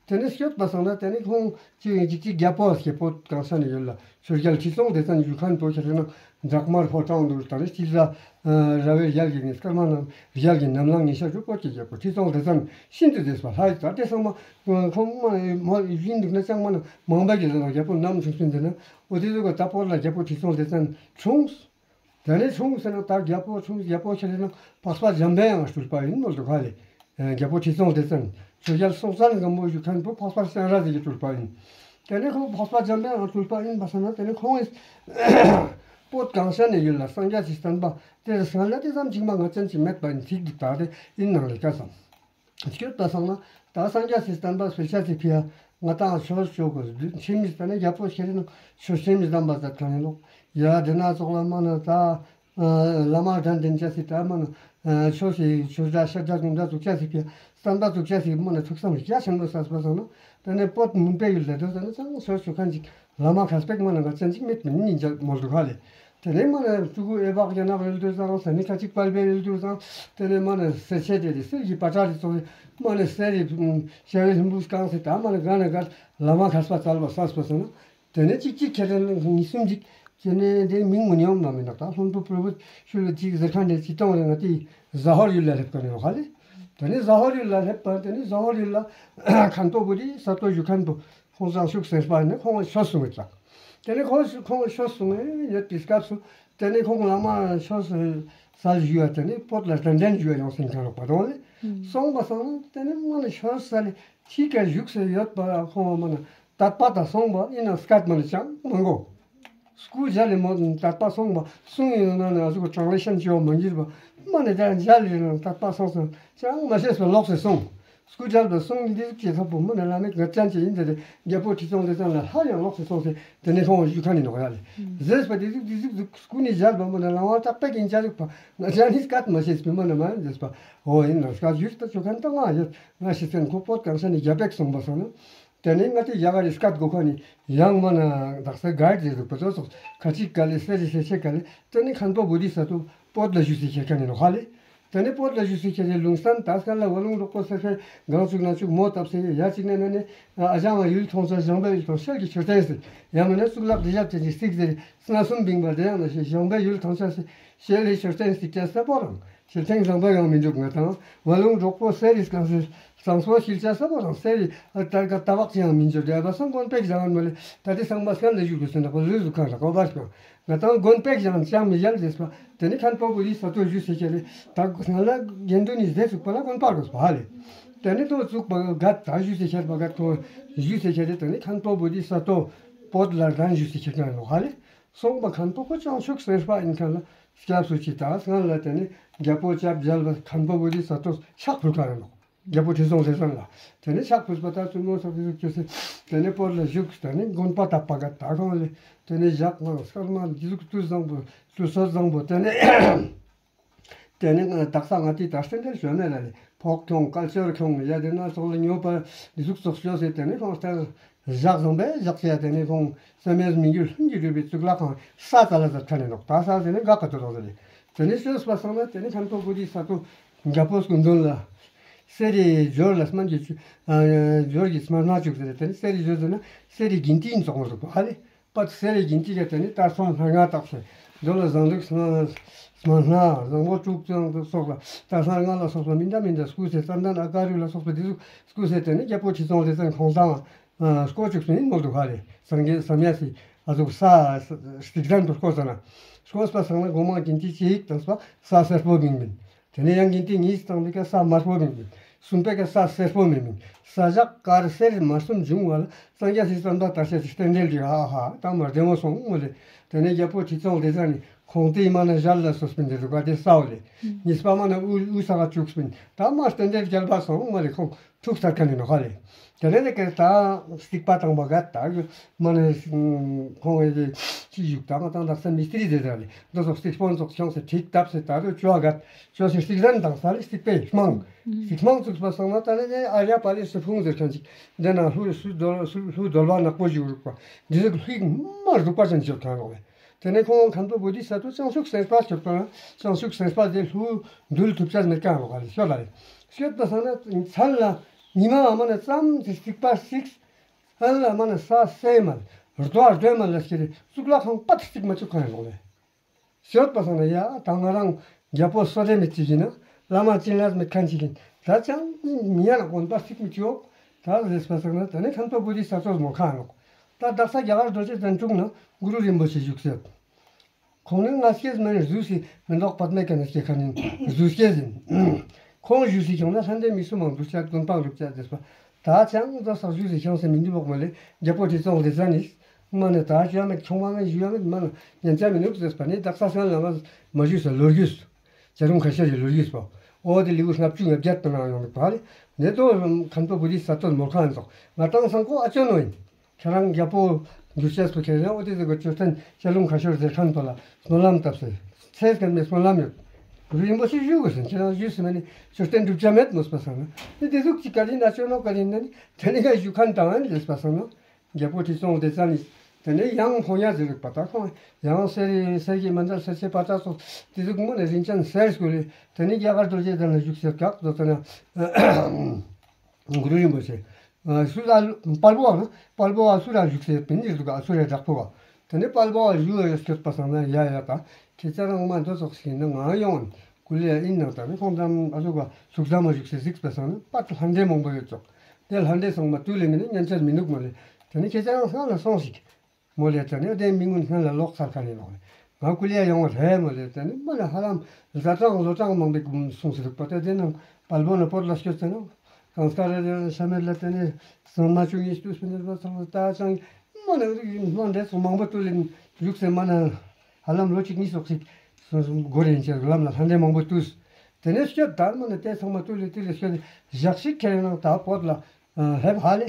དེ་ནས་སྐྱོད་པ་སོང་ན་དེ་ནས་ཁོང་གཅིག་གཅིག་གཅིག་རྒྱལ་པོ་སྐྱེ་བོ་གང་ས་ནས་ཡོད་ལ་ཆོས་རྒྱལ་ཁྲི་སྲོང་ལྡེ་བཙན་བཞུགས་མཁན་པོ་ཁྱེད་རེ་ན་བྲག་དམར་ཕོ་བྲང་དུ་ད་ནི་སྤྱིར་ལ་ར་བའི་རྒྱལ་གྱི་ངས་སྐར་མ་རྣམས་རྒྱལ་གྱི་ནམ་ལངས་ཉི་ཤར་གྱུར། བོད་ཀྱི་རྒྱལ་པོ་ཁྲི་སྲོང་ལྡེ་བཙན་ཤིན་ཏུ་མཛེས་པ་ལྷ་ཡི་དར་དེ་ཚང་མ་ཁོང་མ་མ་ཡིན་འདུག་ན་ཅང་མ་ན་མང་པ་གི་ལ་རྒྱལ་པོ་རྣམ་ཐོས་པའི་འདི་ན་འོ་དེ་ཚོ་ག་ད་བོད་ལ་རྒྱལ་པོ་ཁྲི་སྲོང་ལྡེ་བཙན་འཁྲུངས། དེ་ནས་ཆུང་ཟེར་ན་ད་རྒྱལ་པོ་ཆུང་རྒྱལ་པོ་ཆེ་ཟེར་ན་འཕགས་པ་འཇམ་དཔལ་དབྱངས་སྤྲུལ་པ་ཡིན་མོད་དུ་ག་ལས། རྒྱལ་པོ་ཁྲི་སྲོང་ལྡེ་བཙན་ཆོས་རྒྱལ་སྲོང་བཙན་སྒམ་པོ་བཞུགས་མཁན་པོ་འཕགས་པ་སྤྱན་རས་གཟིགས་ཀྱི་སྤྲུལ་པ་ཡིན། དེ་ནས་ཁོང་འཕགས་པ་འཇམ་དཔལ་དབྱངས་སྤྲུལ་པ་ཡིན་པ་ཟེར་ན་དེ་ནས་ཁོང་གིས་བོད་གངས་ཅན་ནས་ཡུལ་ལ་སངས་རྒྱས་ཀྱི་བསྟན་པ་དེ་རུ་སྔ་ལ་དེ་ཙམ་གཅིག་མ་ང་ཅན་གཅིག་མེད་པ་ཡིན་ཚིག་འདི་དག་དེ་ཡིན་ནང་ལས་ཀ་ཙམ། སྐྱོད་པ་སོང་ན་ད་སངས་རྒྱས་སི་བསྟན་པ་སྤེལ་ཆ་ཚིག་ཕི་ཡ་ང་ཏང་ཆོས་ཆོས་གོ་ཆེན་མི་ད་ནི་རྒྱལ་པོ་ཤེས་རིག་ཆོས་ཆེན་མི་བསྟན་པ་ཟེར་གང་ཡིན་ནོ། ཡ་དེ་ན་ཙོག་ལ་མ་ན་ད་བླ་མ་དྲན་དྲན་ཆ་ཚིག་ད་མ་ན་ཆོས་སི་ཆོས་སྒྲ་ཤ་སྒྲ་ཉུང་སྒྲ་ཚུགས་ཆ་ཚིག་ཕི་ཡ་བསྟན་པ་ཚུགས་ཆ་ཚིག་མ་ན་ཐུགས་བསམ་རྒྱ་ཆེན་པོ་ས་སྤ་སོང་ན་ད་ནི་བོད་མུན་པའི་ཡུལ་ལ་དོ་ད་ནི་ཚང་ཆོས་ཆོས་གང་ཅིག་བླ་མ་མཁས་པའི་མ་ན་ང་ཅན་ཅིག་མེད་མིན་ཉིན་ཅག་མོལ་དུ་ཧ་ལེ། དེ་ནས་མ་ནས་ཕྲུ་གུ་ཨེ་བག་རྒྱ་ནག་ཡུལ་དུ་བཟང་ས་ནི་ཁ་ཅིག་པལ་པའི་ཡུལ་དུ་བཟང་། དེ་ནས་མ་ནས་སེར་ཆེ་དེ་རེད་སེར་གྱི་པ་ཏྲ་རེ་ཚོགས་མ་ནས་སེར་རེ་ཤ་བའི་ལྷུན་པོ་སྐང་སེ་ད་མ་ནས་ག་ནས་ག་བླ་མ་མཁས་པ་བཙལ་བ་ས་སྤོ་སོང་ན། དེ་ནས་གཅིག་གཅིག་ཁྱེད་རང་གཉིས་གསུམ་གཅིག་དེ་ནས་དེ་མིང་མི་ཉམས་ན་མི་འདུག་ད་ལྷུན་པོ་པུ་རུ་ཤུལ་ལ་གཅིག་ཟེར་མཁན་དེ་གཅིག་སྟོང་རེ་ང་དེ་ཟ་ཧོར་ཡུལ་ལ་སླེབས་ག་ནས་ཡོང་ཧ་ལེ། དེ་ནས་ཟ་ཧོར་ཡུལ་ལ་སླེབས་པ་དེ་ནས་ཟ་ཧོར་ཡུལ་ལ་མཁན་པོ་བོ་དྷི་ས་ཏྭ་བཞུགས་མཁན་པོ། ཁོང་ཚང་ཤུགས་ཟེར་པ་ནི་ཁོང་ཆོས་གསུང་བའི་ཙང་། དེ་ནས་ཁོང་ཁོང་ཆོས་གསུང་བའི་ཡོད་པའི་སྐབས་སུ་དེ་ནས་ཁོང་བླ་མ་ཆོས་སུ་ས་ཞུ་བ་དེ་ནས་བོད་ལ་དྲན་དྲན་ཞུ་བ་ཡོང་སེམས་ཁ་ལོག་པ་དང་ལས། སོང་པ་སང་ན་དེ་ནས་མ་ནི་ཆོས་ས་ལས་ཕྱི་ཀ་བཞུགས་སེ་ཡོད་པ་ཁོང་མ་ནི་དད་པ་དང་སོང་པ་ཡིན་ན་སྐད་མ་ནི་ཅང་མང་གོ། སྐུ་མཇལ་ལས་མོ་དད་པ་སོང་བ་གསུང་ཡིན་ན་ནི་ཨ་ཟུག་གྲངས་ལས་ཤན་ཅི་བ་མ་འགྱུར་བ་མ་ནི་དེ་མཇལ་ལས་ན་དད་པ་སོང་སོང་ཅང་མ་ཤེས་པ་ལོག་སེ་སོང་། སྐུ་མཇལ་བ་གསུང་འདི་ཟུག་ཅེས་ཐོབ་པོ་མ་ནི་བླ་མེད་ངར་ཅན་ཅི་ཡིན་དེ་རེད་རྒྱལ་པོ་ཁྲི་སྲོང་ལྡེ་བཙན་ལ་ལྷ་ཡང་ལོག་སེ་སོང་སེ་དེ་ནས་ཁོང་བཞུགས་ཁ་ནི་ནོག་ཡ་ལས་ཟེར་བ་འདི་ཟུག་འདི་ཟུག་ཟུག་སྐུ་ནི་མཇལ་བ་མ་ནི་ལང་བ་སྐྲག་པའི་གིན་ཅ་ཟུག་པ་ང་ཅག་ནི་སྐད་མ་ཤེས་པའི་མ་ནི་མ་ཡིན་ཟེར་བ་འོ་ཡིན་ན་སྐད་ཡུལ་ལྟ་ཆོ་མཁན་ད་ང་ཡོད་ང་ཤི་ཚན་ཁོ་བོད་གང་ས་ནས་རྒྱ་བེག་སོང་བ་སོང་ན། དེ་ནས་ང་ཚོས་རྒྱ་གར་རི་སྐད་གོ་ཁ་ནས་ཡང་མ་ན་དག་ས་ག་རེ་རེད་འདུག་པ་ཚོ་སོགས་ཁ་ཅིག་ག་ལེ་སེ་རི་སེ་ཆེ་ག་ལེ་དེ་ནས་མཁན་པོ་བོ་དྷི་ས་ཏྭ་བོད་ལ་བཞུགས་སའི་ཁྱེད་ཀ་ནས་ནོ་ཧ་ལེ། དེ་ནས་བོད་ལ་བཞུགས་སའི་ཁྱེད་ཀྱི་ལུང་སྟན་ད་སྐལ་ལ་བ་ལུང་རོག་པོ་སེ་ཁའི་གང་བཅུག་ན་བཅུག་མོ་བཏབ་སེ་ཡ་གཅིག་ནས་ན་ནས་ཨ་ཞང་བ་ཡུལ་ཐོང་ས་ཞང་བའི་ཡུལ་ཐོང་ཤེལ་གྱི་མཆོད་རྟེན་ཟེར་ཡང་མིན་ན་གཙུག་ལག་བདེ་ཞབས་ཅན་གྱི་སིག་ཟེར་སྣ་གསུམ་བིང་བ་དེ་ཡང་ན་ཞེས་ཞང་བའི་ཡུལ་ཐོང་ས་སེ་ཤེལ་ལི་མཆོད་རྟེན་ཟེར་སྐྱེ་ས་པོ་རང་ཤེལ་ཐེངས་བཟང་པོ་ཡང་མི་འཇུག་ང་དང་བ་ལུང་རོག་པོ་སེ་རི་སྐང་སེ། སང་སོ་ཤིལ་ཆ་ས་པོ་དང་སེ་རི་ཨ་ཏར་ཀ་ཏ་བག་ཅི་ཡང་མིན་ཅོ་དྲ་བ་སང་དགོན་པའི་བཟང་ངན་མ་ལེ་ད་དེ་སང་མ་སྐན་ལ་བཞུགས་དུ་སེ་ན་པོ་ལུས་སུ་ཁང་ལ་གོ་བར་སྐྱོང་ང་དང་དགོན་པའི་བཟང་ཅང་མི་ཡལ་ཟེར་པ་དེ་ནི་མཁན་པོ་བོ་དྷི་ས་ཏྭ་བཞུགས་སེ་ཁྱེར་རེ་ད་ང་ལ་དགེ་འདུན་ནི་ཟེ་ཚུགས་པ་ལ་དགོན་པར་དགོས་པ་ཧ་ལེ། དེ་ནི་ཏོ་ཚུགས་པ་ག་ད་བཞུགས་སེ་ཁྱེར་པ་ག་ཁོ་བཞུགས་སེ་ཁྱེར་རེ་ད་ནི་མཁན་པོ་བོ་དྷི་ས་ཏྭ་བོད་ལ་རང་བཞུགས་སེ་ཁྱེར་གང་ལོ་ཧ་ལེ། སོང་པ་མཁན་པོ་ཁོ་ཅང་ཤུགས་སེར་པ་ཡིན་མཁན་ལ་སྐྱབས་སུ་མཆི་ད་སྔན་ལ་དེ་ནི་རྒྱལ་པོ་སྐྱབས་མཇལ་བ་མཁན་པོ་བོ་དྷི་ས་ཏྭ་ཕྱག་ཕུལ་ག་རེ་ལོ། རྒྱལ་པོ་ཁྲི་སྲོང་ལྡེ་བཙན་ལ། དེ་ནས་ཕྱག་ཕུལ་བ་དང་བཙུན་མོ་སོགས་ཀྱི་གཟུགས་ཀྱི་སྲས། དེ་ནས་བོད་ལ་བཞུགས། དེ་ནས་དགོན་པ་བཏབ་པ་ག་ད་གང་ལས། དེ་ནས་ཞག་ང་སྐར་མ་འདི་གཟུགས་དུས་བཟང་པོ་དུས་ཚོད་བཟང་པོ་དེ་ནས། དེ་ནས་ང་དག་ས་ང་དེ་ད་སྟེང་དེར་བྱོན་ནས་ལ་ནི་ཕོག་ཁྱོང་སྐལ་ཆོར་ཁྱོང་ཡ་དེ་ན་སོགས་ལ་ཉོ་པ་འདི་གཟུགས་སོགས་ཤོད་ཟེར་དེ་ནས་ཁོང་ལྟར། ཞག་བཟང་པས་ཞག་བྱས་དེ་ནས་ཁོང་བསམ་ཡས་མི་འགྱུར་ལྷུན་གྱིས་གྲུབ་པའི་གཙུག་ལག་ཁང་ས་ཙ་ལ་ཙ་ཁ་ནས་ནོག་ད་ས་ཟེར་ནས་འགག་ག་ཏུ་རོགས་ཟེར་ནས་དེ་ནས་ཤོད་པ་སང་ན་དེ་ནས་མཁན་པོ་བོ་དྷི་ས་ཏྭ་རྒྱལ་པོ་སྐུ་མདུན་ལ་སེ་རི་འབྱོར་ལ་སྨན་གྱི་ཆུ་འབྱོར་གྱི་སྨན་སྣ་བཅུག་ཟེར་དེ་ནས་སེ་རི་འབྱོར་ཟེར་ན་སེ་རི་དགེ་འདུན་ཚོགས་མ་འདུག་གོ་ཧ་ལེ་པ་སེ་རི་དགེ་འདུན་གྱི་དེ་ནས་དར་སོང་ལྷ་ང་བཏགས་སེ་འདོད་ལ་བཟང་ལུགས་སྨན་སྣ་བཟང་པོ་དྲུག་ཙམ་དུ་སོགས་ལ་དར་སང་ལྔ་ལ་སོགས་པ་མི་འདྲ་མི་འདྲ་སྐུ་ཚེ་ཙན་དན་ཨ་ཀ་རུ་ལ་སོགས་པ་འདི་ཚོ་སྐུ་ཚེ་དེ་ནས་རྒྱལ་པོ་ཁྲི་སྲོང་ལྡེ་བཙན་ཁོང་དང་། སྐོར་བཅུག་སུ་ཡིན་མོལ་དུ་ཧ་རེ། སངས་རྒྱས་བསམ་ཡས་སི་ཨ་ཟུག་ས་སྟིག་ཟན་དུ་སྐོར་ས་ན། སྐོར་སྤ་སང་ན་སྒོ་མང་གིན་ཏི་ཅིག་དང་སྤ་ས་སེར་པོ་མིན་མིན། དེ་ནས་ཡང་གིན་ཏི་གཉིས་དང་པའི་ཀ་ས་དམར་པོ་མིན་མིན། གསུམ་པའི་ཀ་ས་སེར་པོ་མིན་མིན། ས་ཞག་དཀར་སེར་དམར་གསུམ་འབྱུང་བ་ལ་སངས་རྒྱས་སི་བསམ་པ་ལྟར་བྱས་ཏེ་རྟེན་འབྲེལ་གྱི་ཧ་ཧ་དང་མ་བདེ་མོ་སོང་མོ་ལེ། དེ་ནས་རྒྱལ་པོ་ཁྲི་སྲོང་ལྡེ་བཙན་ནི་ཁོང་དེའི་མ་ན་ཞལ་ལ་སོ་སྤིན་དེ་རུ་ག་དེ་སའོ་ལེ། གཉིས་པ་མ་ན་དབུ་དབུ་ས་ག་བཅུག་སྤིན་ད་མ་རྟེན་འབྲེལ་རྒྱལ་པ་སོང་མོ་ལེ་ཁོང་། ཐུགས་ཐར་ཁ་ནས་ནོ་ཧ་ལེ། དེ་ནས་ནི་ཀེ་ད་སྟིག་པ་དང་པ་ག་ད་གི་མ་ནས་ཁོང་ཨེ་གི་ཅི་ཡུག་དང་དང་དག་ས་མི་སྟི་རི་དེ་ད་ལེ་འདི་ཚོ་སྟིག་སྤོན་ཚོགས་ཁྱོངས་སེ་ཁྲིག་བཏབ་སེ་ད་དུ་ཅོ་ག་ཅོ་སེ་སྟིག་ལན་དང་ས་ལེ་སྟིག་པའི་སྨང་སྟིག་སྨང་བཙུགས་པ་སོང་ན་ད་ནི་ནི་ཨ་ར་པ་ལེ་སི་ཕུང་ཟེར་ཁན་ཅིག་འདི་ན་ལྷུ་སུ་རྡོལ་སུ་ལྷུ་རྡོལ་བ་ནག་པོ་ཞིག་རུག་པ་འདི་ཚོ་ལྷུག་མ་རུག་པ་ཅན་ཅོ་ཁན་རོག་ལེ། དེ་ནས་ཁོང་མཁན་པོ་བོ་དྷི་ས་ཏྭ་བྱང་ཆུབ་སེམས་དཔའ་སྐྱོབ་པ་ན་བྱང་ཆུབ་སེམས་དཔའ་དེ་ལྷུ་འདུལ་ཐུབ་ཆ་མེད་ཀ་རོག་ལེ་ཤོད་ལ་ལེ། ཤོད་པ་སོང་ན་མཚན་ལ། ཉི་མ་འ་མ་ན་ཙམ་ཅིག་རྩིག་པ་རྩིག་ཨ་ལ་མ་ན་ས་སེ་མ་ལ་རྡོ་རྡོ་མ་ལ་ཞིག་རེད། གཙུག་ལག་ཁང་པ་རྩིག་མ་བཅུག་གང་ཡང་ལོག་ལེ། ཤོད་པ་སང་ན་ཡ་ད་ང་རང་རྒྱལ་པོ་བསོད་བདེ་མི་གཅིག་ཡིན་ན། བླ་མ་བྱིན་རླབས་མེད་མཁན་ཅིག་ཡིན། ད་ཅང་མི་ཡ་ལ་དགོན་པ་རྩིག་མི་བཅུག་ད་ཟེར་པ་སང་ན་ད་ནི་མཁན་པོ་བོ་དྷི་ས་ཏྭ་མོ་ཁ་ལོག་ད་དག་ས་རྒྱ་གར་རྡོ་རྗེ་གདན་དྲུག་ན་གུ་རུ་རིན་པོ་ཆེ་བཞུགས་ཟེར། ཁོང་ནི་ང་སྐྱེས་མ་ནི་རྫུས་སི་མི་འདོག་པད་མའི་ཀ་ན་སྐྱེ་ཁ་ནི་རྫུས་སྐྱེས་ཡིན། ཁོང་བཞུགས་སི་ཁྱོང་ན་ལྷ་འདྲེ་མི་སུ་མང་འདུག་ཅག་དོན་སྤང་རུབ་ཅག་ཟེར་པ། ད་ཅང་རྫོ་སག་བཞུགས་སི་ཁྱོང་སི་མི་འདུག་བོག་མ་ལེ་རྒྱལ་པོ་ཁྲི་སྲོང་ལྡེ་བཙན་ནི། མ་ནི་ད་ཞུ་ཡ་མེད་ཆུང་མ་མེད་ཞུ་ཡ་མེད་མ་ནི་ཉན་ཅག་མི་ནུབ་ཟེར་པ་ནི་དག་ས་སང་ལ་ང་མ་ཞུས་ས་ལོ་རྒྱུས། ཇ་རུང་ཁ་ཤས་ཀྱི་ལོ་རྒྱུས་པ། འོ་དེ་ལི་གུ་ལྔ་བཅུ་ང་བརྒྱད་དུ་ནང་ཡོང་ནི་པ་ལེ། ནེ་དོ་མཁན་པོ་བོ་དྷི་ས་ཏྭ་མོ་ཁ་ཡིན་ཙོག་ང་ཏང་སང་ཀོ་ཨ་ཅོ་ནོ་ཡིན། ཁྱེད་རང་རྒྱལ་པོ་འགྱུར་ཤེས་སུ་ཁྱེད་རང་འོ་དེ་ཟེར་གོ་ཅོ་ཏན་ཤ་ལུང་ཁ་ཤོར་ཟེར་མཁན་པ་ལ་སྨོན་ལམ་བཏབ་ཟེར། ཚེས་ཀྱང་མེད་སྨོན་ལམ་ཡོད། གུ་རུ་རིན་པོ་ཆེ་བཞུགས་དགོས་ཟེར་ཁྱེད་རང་བཞུགས་ཟེར་མ་ནི་ཅོ་ཏན་འགྲུབ་ཆ་མེད་མོས་པ་སང་ན་དེ་དེ་ཟུག་ཅིག་ག་རིན་ན་ཅོ་ནོ་ག་རིན་ན་ནི་དེ་ནི་ག་བཞུགས་མཁན་དང་ཨན་ལེས་པ་སང་ན་རྒྱལ་པོ་ཁྲི་སྲོང་ལྡེ་བཙན་ནི་དེ་ནི་ཡང་ཕོ་ཉ་ཟེར་རིག་པ་ད་ཁོང་ཡང་སེ་རི་སེ་གི་མན་ད་སེ་ཆེ་པ་ཏྲ་སོགས་དེ་ཟུག་མོ་ནི་རིན་ཅན་སེར་སྐུ་ལི་དེ་ནི་རྒྱ་གར་རྡོ་རྗེ་གདན་ལ་བཞུགས་ཟེར་བཀག་དོ་ཙ་ན། གུ་རུ་རིན་པོ་ཆེ། ཨ་སུ་ར་དཔལ་པོ་བ་ན་དཔལ་པོ་བ་སུ་ར་བཞུགས་སའི་པིན་ནི་འདུག་ཨ་སུ་རའི་བྲག་ཕུག་ག་དེ་ནས་དཔལ་པོ་བ་ཡུལ་ཡོད་སྐྱོད་པ་སང་ན་ཡ་ཡ་ད་ཁྱེད་ཅག་རང་མ་འདོད་ཚོགས་ཤིག་ཡིན་ན་ང་ཡོང་ཀུ་ལེ་ཡིན་ནང་ད་ནི་ཁོང་ཙམ་ཨ་ཟུག་ག་ཟུག་ཙམ་མ་བཞུགས་སའི་གཟིགས་པ་སང་ན་པ་ཏི་ལྷ་འདྲེ་མང་པོ་ཡོད་ཙོག་དེ་ལྷ་འདྲེ་ཚང་མ་དུས་ལས་མིན་ན་ཉན་ཆར་མི་ནུག་མ་ལེ། དེ་ནི་ཁྱེད་ཅག་རང་སང་ལ་སོང་ཞིག་མོ་ལས་དེ་ནས་དེ་མི་ངོ་སྔོན་ལ་ལོག་ཚར་ཁ་ནས་ལོག་ནས་ང་ཀུ་ལེ་ཡོང་བ་རེད་མོ་ལས་དེ་ནས་མོ་ལས་ཧ་ལམ་བཟའ་གྲངས་བཟོ་གྲངས་མང་པོ་གསུངས་སུ་འདུག་པ་དེ་དེ་ནང་དཔལ་པོ་ནས་སྤོར་ལ་སྐྱོད་ཚེ་ན་གང་སྐར་རེ་རེ་ཤ་མེད་ལ་དེ་ནས་ཚང་མ་བཅུ་གཉིས་བཅུ་གསུམ་ནས་ལོ་ཚང་མ་ད་ཅང་མོ་ནས་རིགས་མོ་འདྲེ་ཚོ་མང་པོ་བཏུལ་ལིན་བཞུགས་སེ་མ་ན་ཧ་ལམ་ལོ་གཅིག་གཉིས་སོགས་ཤིག་སོང་སོང་སྒོ་རེ་ཡིན་ཆེད་ལམ་ལ་ལྷ་འདྲེ་མང་པོ་བཏུལ། དེ་ནས་སྐྱོད་དར་མོ་ནས་དེ་ཚང་མ་བཏུལ་ལེ་བཏུལ་ལེ་སྐྱོད་དེ་ཞག་ཞིག་ཁྱེར་ནང་ད་བོད་ལ། ཧེབ་ཧ་ལེ།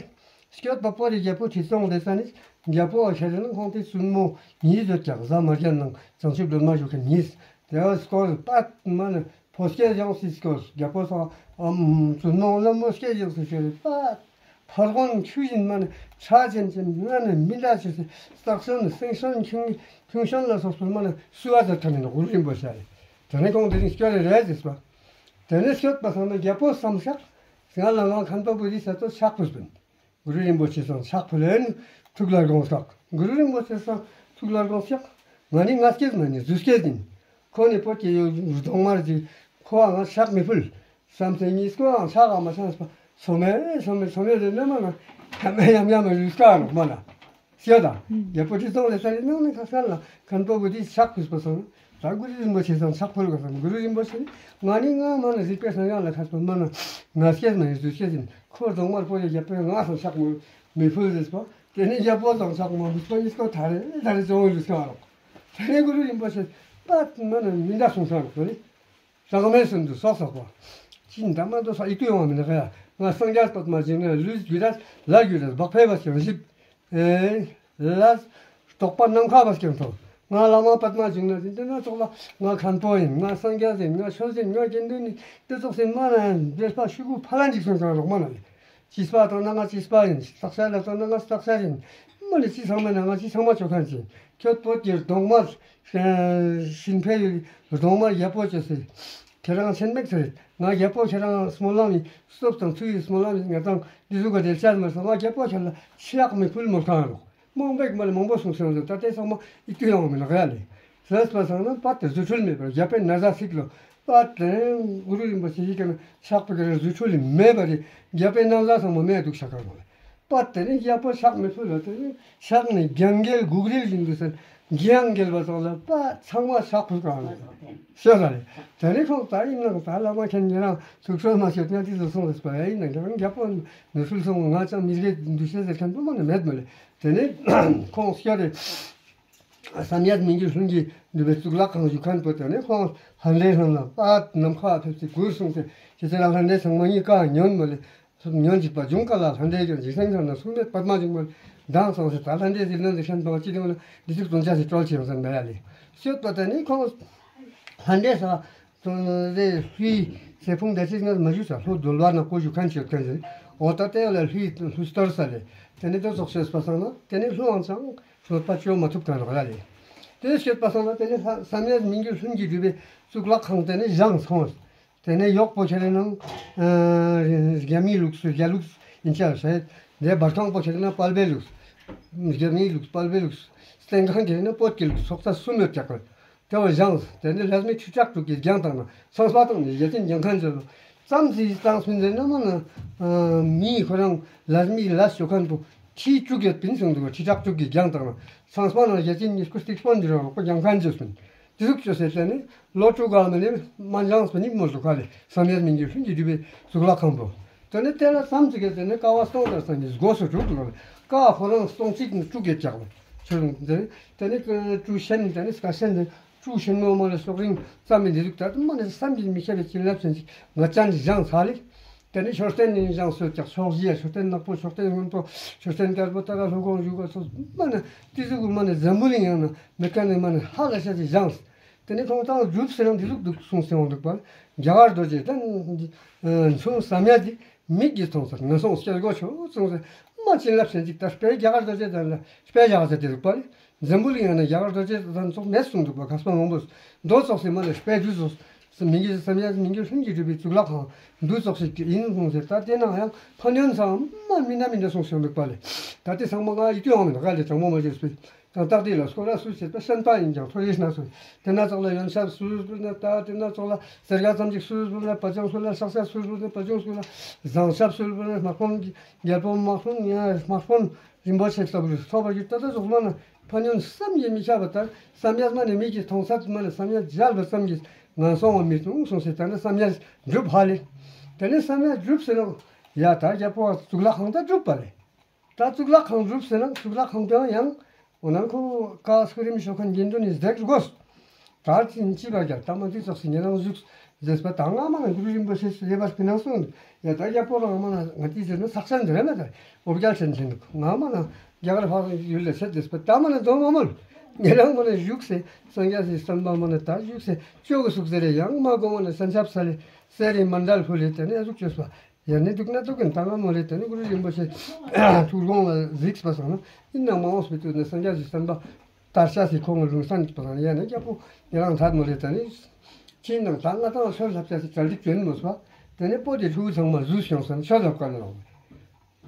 སྐྱོད་པ་པོ་རེ་རྒྱལ་པོ་ཁྲི་སྲོང་ལྡེ་བཙན་ནི་རྒྱལ་པོ་ཁྱེད་རང་ཁོང་དེ་བཙུན་མོ་ཉིས་ཡོད་ཀྱང་བཟའ་མ་རྒྱལ་ནང་བྱང་ཆུབ་སྒྲོལ་མ་བཞུགས་མཁན་ཉིས། དེ་བ་སྐོར་པད་མ་ནི་ཕོ་སྐྱེས་ཡོངས་སུ་སྐོར་རྒྱལ་པོ་སོགས་བཙུན་མོ་ལ་མོ་སྐྱེས་ཡོངས་སུ་ཤོར་པད། ཕ་རྒོན་ཆུ་བཞིན་མ་ནི་ཁྲ་ཅན་ཅན་མ་ནི་མི་འདྲ་ཆེ་སེ་སྟག་ཤོན་སེང་ཤོན་ཁྱུང་ཁྱུང་ཤོན་ལ་སོགས་པ་མ་ནི་བསུ་བ་མཛད་མཁན་ནི་གུ་རུ་རིན་པོ་ཆེ་རེད། དེ་ནས་ཁོང་དེ་རིང་སྐྱོ་རེ་རེད་ཟེར་བ། དེ་ནས་སྐྱོད་པ་སང་ན་རྒྱལ་པོ་བསམ་ཤག་ང་ལ་ང་མཁན་པོ་བོ་དྷི་ས་ཏྭ་ཕྱག་ཕུལ་བིན། གུ་རུ་རིན་པོ་ཆེ་སང་ཕྱག་ཕུལ་ལེན་ཐུགས་ལ་དགོངས་ཤག་གུ་རུ་རིན་པོ་ཆེ་སང་ཐུགས་ལ་དགོངས་ཤག་ང་ནི་ང་སྐྱེས་མ་ནི་རྫུས་སྐྱེས་ཡིན། ཁོ་ནི་བོད་ཀྱི་ཡུལ་གདོང་དམར་གྱི་ཁོ་བ་ང་ཕྱག་མི་ཕུལ། བསམ་སེ་གཉིས་ཁོ་བའང་ཕྱག་ག་མ་ཕྱག་སོ་མེ་སོ་མེ་སོ་མེ་རེ་ནི་མ་ན་ཡ་མེ་ཡམ་ཡམ་མ་ལུས་ཀ་ནོག་མ་ན། ཤེས་དང་། རྒྱལ་པོ་ཁྲི་སྲོང་ལྡེ་བཙན་ནང་ནས་ཁ་སང་ལ་མཁན་པོ་བོ་དྷི་ཕྱག་ཕུལ་བ་སོང་། ད་གུ་རུ་རིན་པོ་ཆེ་སང་ཕྱག་ཕུལ་བ་སོང་། གུ་རུ་རིན་པོ་ཆེ་ནི་ང་ནི་ང་མ་ན་རིག་པའི་སང་ཡང་ལ་ཁ་སོང་མ་ན་ང་སྐྱེས་མ་ཡིན་རྫུས་སྐྱེས་ཡིན། ཁོ་གདོང་དམར་པོ་ཡི་རྒྱལ་པོས་ང་སང་ཕྱག་མི་མི་ཕུལ་ཟེར་བ། དེ་ནི་རྒྱལ་པོ་སང་ཕྱག་མ་ཕུལ་བ་ཡིན་སྐོ་ད་རེ་ད་རེ་བྱུང་བའི་ལུས་ཀ་རོག་དེ་ནས་གུ་རུ་རིན་པོ་ཆེ་པ་མ་ན་མི་འདྲ་སོང་ས་རོག་དེ་ནི། ཟག་མེད་གསུམ་དུ་སོགས་སོགས་པ། ཅི་འདྲ་མ་འདུག་ས་ཡིད་དུ་ཡོང་བ་མིན་ན་ག་ཡ། ང་སངས་རྒྱས་པདྨ་འབྱུང་གནས་ལུས་བསྒྱུར་ར་ལ་བསྒྱུར་ར་བག་ཕེབས་པ་ཞིག་རིབ། ཨེ། ལ། རྟོགས་པ་ནམ་མཁའ་བ་ཞིག་ཐོབ། ང་བླ་མ་པདྨ་འབྱུང་གནས་ཟིན་དེ་ན་ཙོགས་ལ་ང་མཁན་པོ་ཡིན། ང་སངས་རྒྱས་ཡིན། ང་ཆོས་ཡིན། ང་དགེ་འདུན་ཡིན། དེ་ཙོགས་ཟིན་མ་ན་འདྲེས་པ་ཤུ་གུ་ཕ་ལན་ཅིག་སོང་ཙང་རོགས་མ་ན་ལེ། ཅིས་པ་དང་ན་ང་ཅིས་པ་ཡིན། སྟག་ཤར་ལ་དང་ན་ང་སྟག་ཤར་ཡིན། མ་ནི་ཅི་ཚང་མ་ན་ང་ཅི་ཚང་མ་ཆོག་མཁན་ཅིག་ཁྱོད་བོད་ཀྱི་གདོང་དམར། ཞིང་ཕལ་ཡུལ་གདོང་དམར་རྒྱལ་པོ་བཅོས་སེ། ཁྱེད་རང་ཆེན་མེད་ཟེར། ང་རྒྱལ་པོ་ཁྱེད་རང་སྨོན་ལམ་ཡིན་སྟོབས་དང་ཚུལ་ཡིན་སྨོན་ལམ་ཡིན་ང་དང་འདི་ཟུག་ག་དེར་བཤད་མ་སོང་། ང་རྒྱལ་པོ་ཁྱེད་ལ་ཕྱག་མི་ཕུལ་མོ་གང་རོགས་མང་པོ་མ་ནི་མང་པོ་གསུངས་སོང་ཟེར། ད་དེ་ཚང་མ་ཡིད་དུ་ཡོང་བ་མིན་ན་ག་ཡ་ལེ། ཟེར་པ་སང་ན་པ་དེ་རྫུ་འཕྲུལ་མེད་པར་རྒྱལ་པོའི་ན་བཟའ་ཚིག་ལོ། པ་དེ་གུ་རུ་རིན་པོ་ཆེ་ཡི་ག་ན་ཕྱག་པ་ག་རེ་རྫུ་འཕྲུལ་མེད་པ་རེད། རྒྱལ་པོའི་ན་བཟའ་ཚང་མ་མེད་འདུག་ཤ་ཁ་གོ་ལེ། པ་དེ་ནི་རྒྱལ་པོ་ཕྱག་མི་ཕུལ་བ་དེ་ནི་ཕྱག་ནི་རྒྱང་འགེལ་སྒུག་རིལ་བཞིན་དུ་ཟེར། རྒྱང་འགེལ་བ་སོགས་ལ་པ་ཚང་མ་ཕྱག་ཕུལ་གང་རེད། ཤོད་ས་རེད། དེ་ནི་ཁོང་ད་ཡིན་ནང་ད་བླ་མ་མཁན་ཉེ་རང་ཐུགས་སྲོལ་མ་ཤོད་ན་དེ་ཚོ་སོང་རེད་པ་ཡིན་ནང་ཁྱེད་རང་རྒྱལ་པོ་ནུ་ཤུལ་སོང་ང་ཅང་མི་རྒས་འདུ་ཤེས་ཟེར་མཁན་པོ་མ་ནི་མེད་མ་ལེ། དེ་ནི་ཁོང་སྐྱོ་རེད། བསམ་ཡས་མི་འགྱུར་ལྷུན་གྱིས་འདུས་པའི་གཙུག་ལག་ཁང་བཞུགས་མཁན་པོ་དེ་ནི་ཁོང་ལྷ་འདྲེ་ལྷན་ལ་པ་ནམ་མཁའ་ཕེབས་ཏེ་གུར་སོང་སྟེ་ཁྱེད་ཚོ་ལ་ལྷ་འདྲེ་ཚང་མ་གཉིས་ཀ་ཉོན་མ་ལེ། ཉོན་ཅིག་པ་འབྱུང་ག་ལ་ལྷ་འདྲེ་ཀྱང་འཇིག་སེང་ཁང་ན་སུ་མེད་པདྨ་འབྱུང་པོ་མདང་སོང་ཟེར། ད་ལྷ་འདྲེ་ཟེར་ན་འདི་ཤན་པ་ཅི་དེ་ལ་འདི་ཚིག་དོན་ཆ་ཞིག་སྤྲོལ་ཆེ་ཡང་ཟེར་མེད་ཡ་ལེ། སྐྱོད་པ་དེ་ནི་ཁོང་ལྷ་འདྲེ་ས་དེ་ལྷའི་ཚེ་ཕུང་འདི་ཚིག་ནས་མ་ཞུ་ས་ལྷོ་རྡོལ་བ་ན་ཀོ་ཞུ་མཁན་ཆེ་མཁན་ཟེར། འོ་ད་དེ་ལ་ལྷའི་ལྷུ་སྟོར་ས་ལེ། དེ་ནི་དེ་ཚོགས་ཤོད་པ་སང་ན་དེ་ནི་ལྷོའང་ཚང་ཤོད་པ་ཅོ་མ་ཐུབ་མཁན་རོགས་ཡ་ལེ། དེ་ཤོད་པ་སང་ན་དེ་ནི་བསམ་ཡས་མི་འགྱུར་ལྷུན་གྱིས་གྲུབ་པའི་གཙུག་ལག་ཁང་དེ་ནི་བཞེངས་སོང་། དེ་ནས་གཡོག་པོ་ཁྱེར་ན་རྒྱ་མིའི་ལུགས་སུ་རྒྱ་ལུགས་ཡིན་ཆ་ཟེར། དེ་སྦར་ཁང་པོ་ཁྱེར་ན་དཔལ་བའི་ལུགས། རྒྱ་མིའི་ལུགས་དཔལ་བའི་ལུགས། སྟེང་ཁང་ཁྱེར་ན་བོད་ཀྱི་ལུགས་ཚོགས་ས་གསུམ་ཡོད་ཀྱག་ལ། དེ་བ་བཞེངས། དེ་ནས་ལྷ་མི་ཁྲི་ཕྲག་དྲུག་གིས་བརྒྱང་བཏང་ན་ཚོང་པ་དང་ནི་གཞས་ཅན་རྒྱང་ཁ་འཛོལ་ལོ། ཙམ་ཞིག་བཏང་སོང་ཟེར་ན་མ་ན། མིའི་ཁོ་རང་ལྷ་མིའི་ལ་ཞོ་མཁན་པོ་ཁྲི་དྲུག་ཡོད་པིན་སོང་འདུག་ཁྲི་ཕྲག་དྲུག་གིས་བརྒྱང་བཏང་ན་ཚོང་པ་ན་གཞས་ཅན་ཉིས་སྐུ་སྟེགས་སྤོན་འདི་རང་ལོག་པ་རྒྱང་ཁ་འཛོལ་སོང་། དེ་ཟུག་ཅོ་ཟེར་ཏེ་ནི་ལོ་དྲུག་ག་མ་ནི་མ་འཇང་སོ་ཉིད་མོ་ལུ་ཁ་ལས་བསམ་ཡས་མི་འགྱུར་ལྷུན་གྱིས་གྲུབ་པའི་གཙུག་ལག་ཁང་པོ། དེ་ནི་དེ་ལ་ཙམ་ཅིག་གིས་དེ་ནི་ཀ་བ་སྟོང་དང་སང་གི་སྒོ་སུ་དྲུག་ལོ། ཀ་ཁོ་རང་སྟོང་གཅིག་ནི་དྲུག་གིས་བཅག་ལོ། ཆོས་དེ་ནི་དྲུག་ཤན་དེ་ནི་སྐ་ཤན་དེ་དྲུག་ཤན་མོ་མོ་ལ་སོགས་རིང་ཙམ་མི་འདི་ཟུག་ད་དུ་མ་ནི་བསམ་གྱིས་མི་ཁྱབ་པའི་བྱིན་རླབས་ཅན་ཅིག་ང་ཅན་བཞེངས་ཚར་ལེ། དེ་ནི་མཆོད་རྟེན་ནི་བཞེངས་སོ་ཀྱག་ཕྱོགས་བཞི་ཡ་མཆོད་རྟེན་ནག་པོ་མཆོད་རྟེན་སྔོན་པོ་མཆོད་རྟེན་དཀར་པོ་ཏ་ཀ་ལྷོ་ཁོང་བཞུགས་པ་སོགས་མ་ནི་དེ་ཟུག་གི་མ་ནི་འཛམ་བུ་གླིང་ཡང་ན་མི་དཀའ་ནི་མ་ནི་ཧ་ལ་ཤ་ཅིག་བཞེངས། དེ་ནས་ཁོང་ཚང་སྒྲུབ་ཟེར་རང་དེ་ལུགས་འདུག་གསུངས་ཟེར་འོང་འདུག་པ། རྒྱ་གར་རྡོ་རྗེ་དང་། མཚུངས་བསམ་ཡས་དེ་མིག་གིས་མཐོང་ཚར་ངན་སོང་སྐྱེ་སྒོ་ཆོ་གསུངས་ཟེར། མ་བྱིན་རླབས་ཟེར་ཅིག་ད་དཔེ་རྒྱ་གར་རྡོ་རྗེ་དང་ལ་དཔེ་བཞག་ཟེར་དེ་ལུགས་པ་ལས། འཛམ་བུ་གླིང་ཡང་ན་རྒྱ་གར་རྡོ་རྗེ་དང་ཚོགས་མེད་གསུངས་འདུག་པ། མཁས་པ་མང་པོས་མདོ་ཚོགས་སེ་མ་ལས་དཔེ་དུས་ཚོགས་སེ་མིག་གིས་བསམ་ཡས་མི་འགྱུར་ལྷུན་གྱིས་གྲུབ་པའི་གཙུག་ལག་ཁང་འདུ་ཚོགས་ཤིག་ཡིན་གསུངས་ཟེར། ད་དེ་ནང་ཡང་ཕན་ཡོན་ཚང་མ་མི་སྣ་མི་འདྲ་གསུངས་སེ་འདུག་པ་ལས། ད་དེ་ཚང་མ་ང་ཡིད་དུ་འོང་མི་འདུག་ག་ལས་དྲང་མོ་མ་བརྗོད་པས། དང་རྟགས་དེ་ལ་སྐོར་ར་སུ་བྱེད་པ་ཤན་པ་ཡིན་ཀྱང་མཐོ་རིས་སྣ་ཚོགས། དེ་ན་ཚོགས་ལ་ཡོན་ཆབ་སུ་སྤུར་ན་ད་དེ་ན་ཚོགས་ལ་སེར་ག་ཙམ་ཅིག་སུ་སྤུར་ན་པ་ཅང་སུ་ལ་ཤག་ཤག་སུ་སྤུར་ན་པ་ཅང་སུ་ལ་བཟང་ཆབ་སུ་སྤུར་ན་དམག་དཔོན་རྒྱལ་པོ་དམག་དཔོན་ཡང་དམག་དཔོན་རིན་པོ་ཆེ་ལྟ་བུ་ཐོབ་པར་གྱུར་ད་ལྟ་རྫོགས་མ་ན་ཕན་ཡོན་བསམ་གྱིས་མི་ཁྱབ་པ་ལྟར་བསམ་ཡས་མ་ནས་མིག་གིས་མཐོང་ཚད་མ་ནས་བསམ་ཡས་མཇལ་བ་ཙམ་གྱིས་ངན་སོང་བ་མི་གཏོང་གསུངས་ཟེར། ད་ནི་བསམ་ཡས་འགྲུབ་ཧ་ལེ། དེ་ནས་བསམ་ཡས་འགྲུབ་ཟེར་རོ། ཡ་ད་རྒྱལ་པོ་གཙུག་ལག་ཁང་ད་འགྲུབ་པ་ལེ། ད་གཙུག་ལག་ཁང་འགྲུབ་ཟེར་ན་གཙུག་ལག་ཁང་དེའང་ཡང་འོ་ན་ཁོ་ཀ་སྐུ་རིམ་ཤོག་མཁན་དགེ་འདུན་ནི་བསྡད་དགོས། ད་ཅིན་ཅི་བར་རྒྱ་ད་མ་དུས་ཚོགས་སུ་ཉེ་རང་བཞུགས་ཟེར་པ་ད་ང་མ་ན་གུ་རུ་རིན་པོ་ཆེ་ཟེར་བ་སྤི་ནང་སོང་། ཡ་ད་རྒྱ་པོ་རང་མ་ན་ང་ཏི་ཟེར་ན་ས་ཆ་འདི་རེད་མ་ད་འོ་བརྒྱལ་ཆེན་ཆེན་འདུག་ང་མ་ན་རྒྱ་གར་ཕག་ཡུལ་ལ་ཆེད་ཟེར་པ་ད་མ་ན་དོ་མ་མོལ། ཉེ་རང་མ་ན་བཞུགས་ཟེར་སངས་རྒྱས་སི་བསྟན་པ་མ་ན་ད་བཞུགས་ཟེར་ཅོག་གི་ཟུག་ཟེར་རེ་ཡང་མ་གོ་མ་ན་སན་ཆབ་ས་ལེ་ཟེར་རེ་མ་འདྲལ་ཕུ་ལེ་དེ་ནས་ཟུག་བཅོས་པ། ཡར་ནས་འདུག་ན་འདུག་གིན་ད་ང་མོ་ལེ་དེ་ནི་གུ་རུ་རིན་པོ་ཆེ་ཐུགས་དགོངས་ལ་གཟིགས་པ་སང་ན་ཡིན་ནང་མ་འོངས་པའི་དུས་ནས་སངས་རྒྱས་ཀྱི་བསྟན་པ་དར་ཤ་ཞིག་ཁོང་གི་ལུང་བསྟན་གྱི་པ་སང་ན་ཡར་ནས་རྒྱལ་པོ་ཉེ་རང་ཐད་མོ་ལེ་དེ་ནི་ཕྱིན་ནང་ད་ང་དང་ཆོས་ལྷབ་ཤ་ཞིག་གྲ་སྒྲིག་བྱོན་མོ་སོ། དེ་ནི་པོ་དེ་ཕྲུ་གུ་ཚང་མ་བཟོས་བྱུང་སོང་ཆོས་ལྷབ་ག་ནི་ལོག་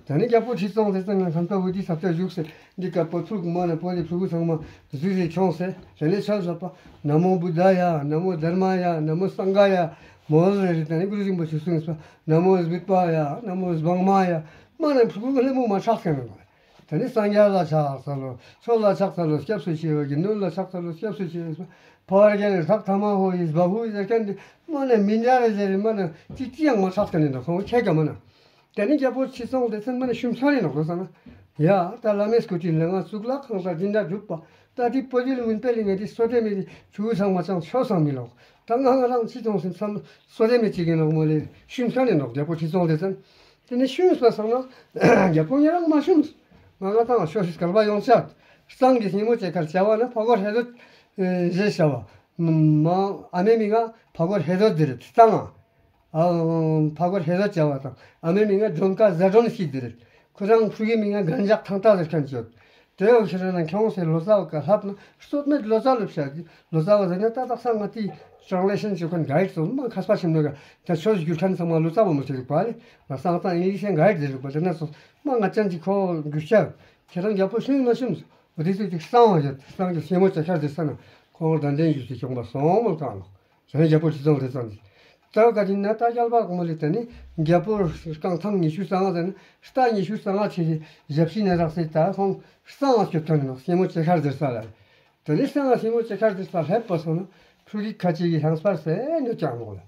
དེ་ནི་རྒྱལ་པོ་ཁྲི་སྲོང་ལྡེ་བཙན་ང་ཁམས་པ་བུ་དེ་ས་བཅད་བཞུགས་སེ་འདི་ཀ་པོ་ཕྲུ་གུ་མ་ནས་པོ་དེ་ཕྲུ་གུ་ཚང་མ་བཟོས་རེ་བྱུང་སེ་དེ་ནི་ཆོས་ལྷབ་པ་ན་མོ་བུདྡྷ་ཡ་ན་མོ་དྷརྨ་ཡ་ན་མོ་སངྒྷ་ཡ་མོ་ཟེར་རེ་དེ་ནི་གུ་རུ་རིན་པོ་ཆེ་གསུངས་པ། ན་མོ་བིརཱཏ་ཡ། ན་མོ་བིརྨ་ཡ། མ་ནས་ཕྲུ་གུ་ལྷ་མོ་མ་ཆགས་མཁན་ནི། དེ་ནི་སངས་རྒྱས་ལ་ཕྱག་འཚལ་ལོ། ཆོས་ལ་ཕྱག་འཚལ་ལོ། སྐྱབས་སུ་མཆིའོ། དགེ་འདུན་ལ་ཕྱག་འཚལ་ལོ། སྐྱབས་སུ་མཆིའོ། ཕ་བར་གྱི་ལས་ཐག་ཐ་མ་ཧོ་ཡིས་བ་ཧུ་ཡིས་ཟེར་མཁན་འདི་མ་ནས་མི་འདྲ་རེ་ཟེར་རེ་མ་ནས་ཅི་ཅི་ཡང་མ་ཆགས་མཁན་ནི་འདུག་ཁོང་ཁྱེད་ཀྱང་མ་ན། དེ་ནི་རྒྱལ་པོ་ཁྲི་སྲོང་ལྡེ་བཙན་མ་ནས་ཤུམ་ཆ་རེ་ནོག་ལོ་ས་ན། ཡ་ད་བླ་མའི་སྐུ་དྲིན་ལས་ང་གཙུག་ལག་ཁང་ས་འདི་འདྲ་གྲུབ་པ། ད་དེ་པོ་ཇི་ལ་མིན་པའི་ལི་ངས་དེ་སོ་དེ་མི་དེ་ཆུ་ཚང་མ་ཅང་ཆོས་སང་མི་ལོག་ད་ང་ང་རང་ཅི་ཐོང་སིན་བསམ་སོ་དེ་མི་ཅིག་གི་ནོག་མོ་ལེ་ཤུམ་ཆ་རེ་ནོག་རྒྱལ་པོ་ཁྲི་སྲོང་ལྡེ་བཙན། དེ་ནས་ཤུན་སོ་སང་ན། རྒྱལ་པོ་ཉེ་རང་མ་ཤུམས། ང་ང་དང་ཤོ་ཤི་སྐལ་པ་ཡོང་ཆ། གཙང་གི་སྙེ་མོ་ཅེ་ཁར་བྱ་བ་ན་ཕ་གོ་ཧེ་རོ། ཞེས་བྱ་བ། མ། ཨ་མའི་མིང་ང་ཕ་གོ་ཧེ་རོ་དེ་རེད་གཙང་ང་། ཨ། ཕ་གོ་ཧེ་རོ་བྱ་བ་དང་ཨ་མའི་མིང་ང་ཇོན་ཀ་ཟ་ཌོན་སི་དེ་རེད། ཁོ་རང་ཕྲུ་གུའི་མིང་ང་གན་ཇག་ཐང་ཏ་ཟེར་མཁན་ཅིག་ཡོད། དེ་ཡོད་ཕྱིར་ན་ཁྱོད་ཚོས་ལོ་ཙཱ་བ་ཀ་ལྷབ་ན་རྩོད་མེད་ལོ་ཙཱ་ལོ་བཤད་ཀྱི་ལོ་ཙཱ་བ་ཟེར་ན་ད་དག་ས་ང་དེའི་ཊྲན་སི་ལེ་ཤན་བྱེད་མཁན་གའིཌ་ཚོ་མ་མཁས་པ་ཞིག་ནོ་ག་ད་ཆོས་བསྒྱུར་མཁན་ཚང་མ་ལོ་ཙཱ་བ་མོ་ཆེ་རིག་པ་ལས་ང་སང་ཙང་ཨིང་ལིཤ་ཡན་གའིཌ་ཟེར་རིག་པ་དེ་ན་ཚོ་མ་ང་ཅན་གྱི་ཁོ་བསྒྱུར་བྱ་ཁྱེད་རང་རྒྱལ་པོ་ཤུན་མ་ཤུན་འོ་དེ་ཚོས་ཅིག་གསང་བ་ཡོད་གསང་གི་སེ་མོ་ཅ་ཁར་དེ་ས་ན་ཁོང་དང་ལྡན་ཞུ་ཞིག་བྱུང་བ་སོང་མོ་གང་ལོ། ཟེར་ནས་རྒྱལ་པོ་ཁྲི་སྲོང་ལྡེ་བཙན་གྱིས། ད་བཀའ་དྲིན་ན་ད་རྒྱལ་བ་གོང་མ་ལས་དེ་ནི་རྒྱལ་པོ་རྐང་ཐང་ཉི་ཤུ་རྩ་ལྔ་ཟེར་ན་རྟ་ཉི་ཤུ་རྩ་ལྔ་ཆེ་ཞེས་ཞབས་ཕྱི་ནས་རག་སའི་ད་ཁོང་གསང་བ་སྐྱོབ་ཐོན་ནོ་སྙེ་མོ་ཅེ་ཁར་ཟེར་ས་ལ། དེ་ནི་གསང་བ་སྙེ་མོ་ཅེ་ཁར་ཟེར་ས་ལྷེབ་པ་སོང་ན་ཕྲུ་གུ་ཁ་ཅིག་གིས་ཧང་སྤར་ཟེར་ནས་ཀྱང་ལོག་ལ།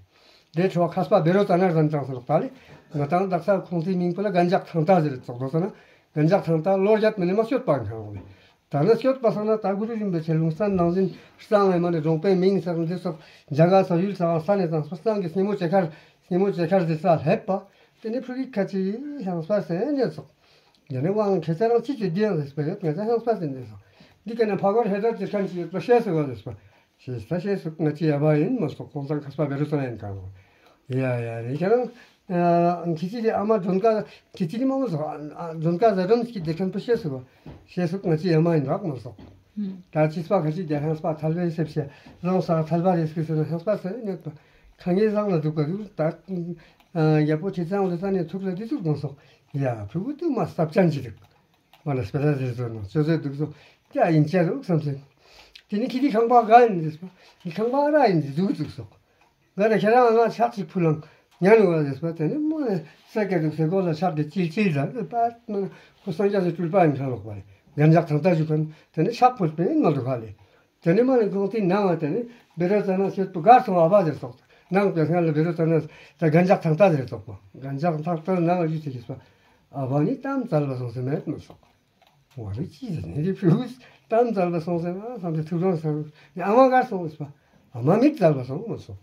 དེ་ཁྲོ་བ་མཁས་པ་བེ་རོ་ཙ་ན་རྫན་ཀྲང་ཟེར་ལོག་ད་ལས་ང་དང་དག་ས་ཁོང་ཚོའི་མིང་པོ་ལ་གན་ཇག་ཐང་ཏ་ཟེར་ཙོག་དོ་ས་ན་གན་ཇག་ཐང་ཏ་ལོ་རྒྱབ་མི་ནི་མ་སྐྱོད་པ་འཁང་ལོག་ལ། ད་ནི་སྐྱོད་པ་སང་ན་ད་གུ་རུ་རིན་པོ་ཆེ་ལུང་བསྟན་ནང་བཞིན་གཙང་ངེ་མ་ནི་འབྲོང་པའི་མིང་ཟེར་འདི་སོགས་རྒྱ་གར་སོགས་ཡུལ་ཚང་ས་ནས་ཙང་སོ་གཙང་གི་སྙེ་མོ་ཅེ་ཁར་སྙེ་མོ་ཅེ་ཁར་ཟེར་ས་ལྷེབ་པ། དེ་ནི་ཕྲུ་གུ་ཁ་ཅིག་ཧང་སྤར་ཟེར་ནས་སོགས། དེ་ནི་དབང་ཁྱེད་ཚ་རང་ཅི་ཅི་བདེན་ཟེར་སྤེལ་ཡོད་ང་ཚ་ཧང་སྤར་ཟེར་ནས་སོགས། འདི་ག་ནས་ཕ་གོར་ཧེ་ར་ཅི་ཁན་ཅི་ཡོད་པ་ཤེས་སོ་ག་ཟེར་སོ། ཞེས་ས་ཞེས་སུ་ང་ཅི་ཡ་བ་ཡིན་མ་སོགས་ཁོང་ཚང་ཁ་སྤ་བེ་རུ་ཚང་ཡིན་གང་། ཡ་ཡ་རེ་ཁྱེད་རང་། ཁྱི་ཅི་རེ་ཨ་མ་མགྲོན་ཁ་ཁྱི་ཅི་རེ་མ་མ་སོགས་མགྲོན་ཁ་ཟ་འགྲོམ་ཅི་སྡེ་ཁན་པོ་ཤེས་སུ་བ། ཤེས་སུ་ང་ཅི་ཡ་མ་ཡིན་རག་མ་སོགས། ད་ཅི་སྤ་ཁ་ཅི་རྒྱ་ཧང་སྤ་ཐལ་བའི་སེབ་ཤེ་རང་ས་ཐལ་བ་རེ་སྐུ་སེ་ན་ཧང་སྤ་སེ་ཉོད་པ། ཁ་ངན་བཟང་ལ་འདུག་ག་འདུག་ད། རྒྱལ་པོ་ཁྲི་གཙང་ལ་ས་ནས་ཐུག་ལ་དེ་ཚུགས་དགོངས་སོ། ཡ་ཕྲུ་གུ་དུ་མ་སྟབས་ཅན་གྱི་འདུག་མ་ལ་སྤེ་ར་རེ་བཟོ་ནོ་ཅོ་ཟོས་འདུག་སོ། ཀྱ་ཡིན་ཅ་རུག་བསམ་སེ། དེ་ནི་ཁྱི་དི་ཁང་པ་ག་ཡིན་ཟེར་སོ། ཁྱི་ཁང་པ་ར་ཡིན་ཟེར་འདུག་འདུག་སོ། ག་རེ་ཁྱེད་རང་ང་ཕྱག་ཅིག་ཕུལ་ལང་ཉན་བ་ཟེར་སོ། དེ་ནི་མོ་ནི་སེ་ཀ་འདུག་སེ་གོ་ལ་ཕྱག་གི་ཅིལ་ཅིལ་ལ་པ་མ་ཁོ་སངས་རྒྱས་སུ་སྤྲུལ་པ་ཡིན་ཁ་ལོག་པ་རེད། གན་ཇག་ཐང་ལྟ་ཞུ་མཁན་དེ་ནི་ཕྱག་ཕུལ་པའི་ནང་དུ་ཁ་ལས། དེ་ནས་མ་ནི་ཁོང་དེའི་ནང་བ་དེ་ནི་བེ་རོ་ཙ་ན་ཤོད་པོ་གར་སོང་ཨ་བ་ཟེར་སོགས། ནང་པའི་སྔ་ལ་བེ་རོ་ཙ་ན་ད་གན་ཇག་ཐང་ལྟ་ཟེར་སོགས་པོ། གན་ཇག་ཐང་ལྟ་ནང་བ་ཡུལ་དེ་ཤེས་པ། ཨ་བ་ནི་གཏམ་བཙལ་བ་སོང་ཟེར་མེད་མི་སོགས། བ་རི་ཅི་ཟེར་ནི་རི་ཕུ་གཏམ་བཙལ་བ་སོང་ཟེར་ན་བསམ་སྟེ་ཐུགས་རང་ཟེར་ཨ་མ་གར་སོང་ཟེར་པ། ཨ་མ་མིག་བཙལ་བ་སོང་མི་སོགས།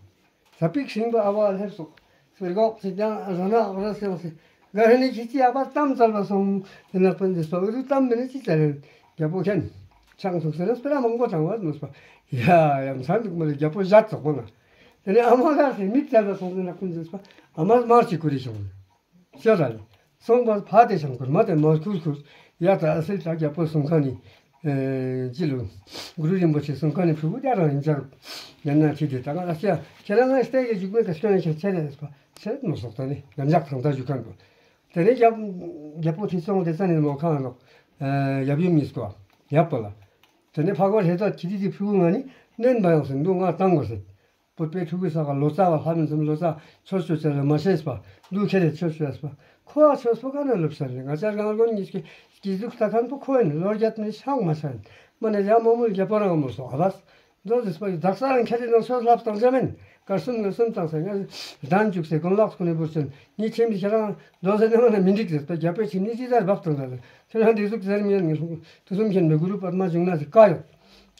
ས་པིག་ཤིང་པ་ཨ་བ་ལྷེབ་སོགས། སེར་གོག་ཚིག་ཀྱང་ར་ན་ར་སེང་སེ། ག་རེ་ནི་ཁྱི་ཅི་ཨ་ཕ་གཏམ་བཙལ་བ་སོང་། དེ་ནག་པོ་འདི་སོ་རུ་གཏམ་མི་ནི་ཅི་བཙལ་རེད། རྒྱལ་པོ་མཁྱེན། ཆང་ཐུག་ཟེར་ན་སྤེ་ར་མང་པོ་དྲང་བ་མི་སོ། ཡ་ཡ་མཚན་འདུག་མ་ལ་རྒྱལ་པོ་བཞད་ཙོག་པོ་ན། དེ་ནས་ཨ་མ་ག་ཟེར་མི་བཙལ་བ་སོང་ཟེར་ནག་པོ་འདི་སོ། ཨ་མ་དམར་གྱི་ཁུ་རི་བྱུང་། ཤོད་ར་ལེ། སོང་བ་ཕ་དེ་ཆང་ཁུར་མ་དེ་མ་ཁུར་ཁུར། ཡ་ད་ཨ་སེ་ད་རྒྱལ་པོ་སོང་ཁ་ནི། ཅི་ལུ། གུ་རུ་རིན་པོ་ཆེ་གསུང་མཁན་ནི་ཕྲུ་གུ་རྒྱ་རང་ཡིན་ཅག་ཡང་ན་ཁྱེད་དེ་ད་ང་ཨ་ཤ་ཁྱེད་རང་ང་ལྟས་ཀྱི་འཇུག་མེད་ཀ་སྐྱོན་ཡང་ཁྱེད་ཆེ་རེད་ཟེར་བ་ཆེ་མོ་སོགས་ད་ནི་ཡང་འཇག་ཐང་ད་འཇུག་མཁན་པོ། དེ་ནས་རྒྱ་རྒྱལ་པོ་ཁྲི་སྲོང་ལྡེ་བཙན་ནི་མོ་ཁང་ལོག་ཡབ་ཡུམ་གཉིས་ཀོ་ཡབ་པོ་ལ། དེ་ནས་ཕ་གོ་ཧེ་ད་ཁྱེད་དེ་ཕྲུ་གུ་ང་ནི་གནོན་པ་ཡོང་ཟེར་འདུག་ང་བཏང་དགོས་ཟེར། བོད་པའི་ཕྲུ་གུ་ས་ག་ལོ་ཙཱ་བ་ལྷ་མིན་ཙམ་ལོ་ཙཱ་ཆོས་ཆོས་ཆོས་ལ་མ་ཤེས་པ་འདུག་ཁྱེད་རེ་ཆོས་ཆོས་པ་ཁོ་བ་ཆོས་པོ་ག་ན་ལོབ་ས་རེད། ང་ཅག་རང་དགོན་གཉིས་ཀྱི་སྐྱིད་སྡུག་ལྟ་མཁན་པོ་ཁོ་ཡིན། ལོ་རྒྱབ་ནས་ཤང་མ་ཤང་མ་ནས་རྒྱ་མོ་མོ་རྒྱ་པོ་རང་མོ་སོ་ཨ་བས་འདོ་ཟེར་པ་ཡི་དག་ས་རང་ཁྱེད་རེ་ནང་ཆོས་ལབ་སྟངས་བྱ་མིན་གར་སུམ་ངར་སུམ་བཏང་ས་ངར་གདན་བཅུག་སའི་དགོན་ལག་ཁོ་ནས་བུར་ཆེན་ངས་ཁྱེད་མི་ཁྱེད་རང་འདོ་ཟེར་ནས་མ་ན་མི་འགྲིག་ཟེར་པ་རྒྱ་པོས་ཁྱེད་ནི་ཅི་ཟེར་བབ་བཏང་ད་ཟེར་ཁྱེད་རང་འདི་ཟུག་ཟེར་མི་ཡོད་ངས་ལྷུང་དུ་སུམ་ཁྱེད་མི་གུ་རུ་པདྨ་འབྱུང་གནས་ཟེར་བཀའ་ཡོད།